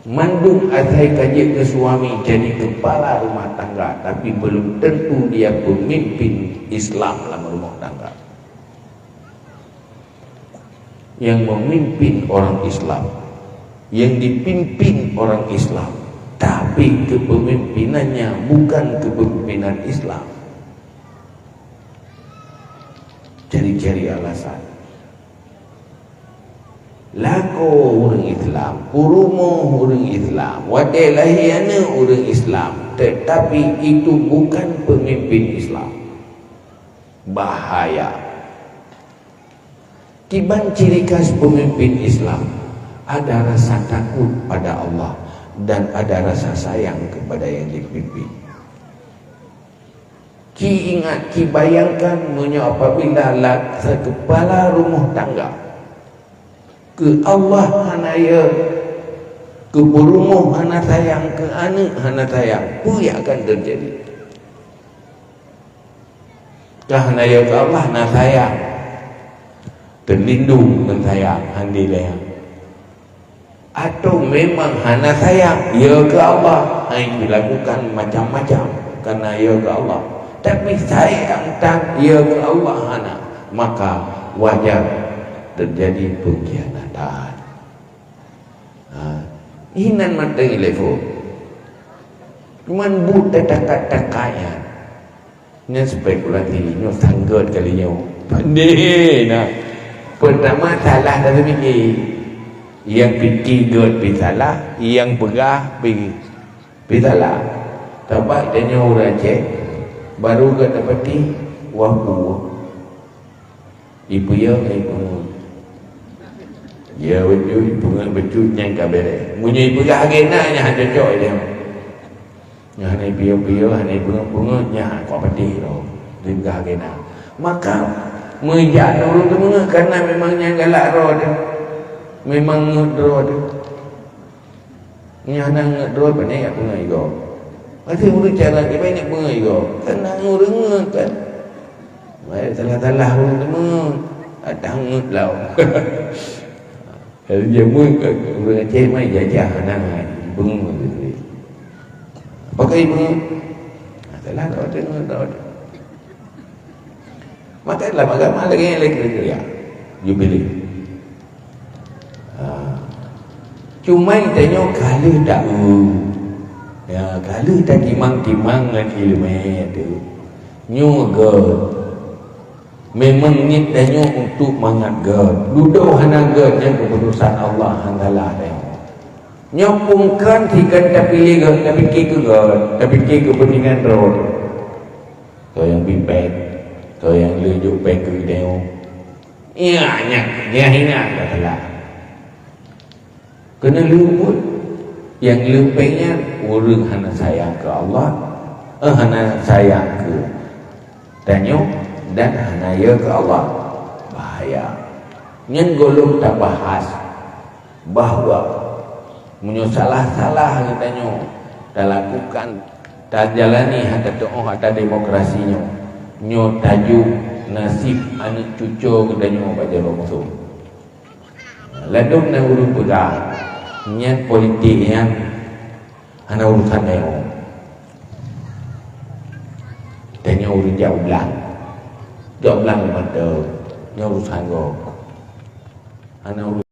Mandum asai ka jeuet keu suami jadi keupala rumah tangga, tapi belum tentu dia peumimpin Islam lam rumoh tangga. Yang memimpin orang Islam, yang dipimpin orang Islam, tapi kepemimpinannya bukan kepemimpinan Islam. Cari-cari alasan. Lakoe ureuëng Islam, peurumoh ureuëng Islam, watée lahé aneuëk ureuëng Islam, tetapi itu bukan pemimpin Islam. Bahaya. Kiban ciri khas pemimpin Islam, ada rasa takut pada Allah dan ada rasa sayang kepada yang dipimpin. Ci ingat, ci bayangkan meunyoe apabila la-, sa-, keupala rumoh tangga keu Allah hana ya, Keu peurumoh hana sayang, keu aneuk hana sayang, peue nyang akan teujadi? Ka hana yö keu Allah, hana sayang, teulindong ngon sayang, hana lé. Atau memang hana sayang, yö keu Allah, hai dilakukan macam-macam karena yö keu Allah. Tapi sayang tan yö keu Allah hana, maka wajar teujadi peungkhianatan. Ha, inan mantong ilée phon. Cuman buet teuka-teuka nyan. Nyan spekulasi, nyoe sanggot kali nyoe. Pandai nah. Pertama salah dah pike. Nyang pike gét pi salah, nyang peugah pi, pi salah. Sabab tanyoe ureuëng Aceh, baru gét dapati wah buah. Ipeuyong, ipeungeut. Ya, beutôi, ipeungeut beutôi nyan ka beres. Meunyoe ipeugah lagée na, nyan hana cocok ideh. Nyan hana ipeuyong-peuyong, hana ipeungeut-peungeut, nyan hana kuat patéh lom. Ipeugah lagée na. Maka, meujak ureuëng teumeungeut, karena memang nyan galak droe teuh. Memang ngeut droe teuh. Nyan hana ngeut droe, pane jak peungeut igoe. Até ureuëng cara kiban jak peungeut igoe. Kan na ureuëng ngeut kan. Baik salah-salah ureuëng teuma. Datang ngeut lau. Jadi dia ngeut kan, ureuëng Aceh mai jajah hana ngai. Peungeut tu. Pakai peungeut. Nah, salah tak ada ngeut, tak ada. Maka dalam agama lagi, lagi, lagi, ya. Jubilei. Ha. Cuma tanyoe ka lheueh ta-, ya, ka lheueh tatimang-timang ngon iéleumé teuh. Nyoe gét. Memang niet tanyoe untuk mangat gét. Dudoe hana gét nyan keuputusan Allah Taala tanyoe. Nyoe pungken sikan tapiléh gét, tapike keu gét, tapike keupeuntengan droe. Soe nyang bri péng, soe nyang lheueh jok péng keu geutanyoe. Nyan, nyan, nyan hina Allah Taala. Keuneuk lheueh buet nyang lheueh péng nyan, ureuëng hana sayang keu Allah, eh, hana sayang keu tanyoe dan hana yö keu Allah. Bahaya. Nyan gohlom tabahas bahwa meunyoe salah-salah geutanyoe talakukan, tajalani hata teuoh ata demokrasi nyoe, nyoe tajok naseb aneuk cucoe geutanyoe bak jaroe musoh. Ladôm na ureuëng peugah, nyan politik nyan hana urusan tanyoe. Tanyoe ureuëng jak u blang. Jak u blang mantong, nyan urusan gob. Hana urusan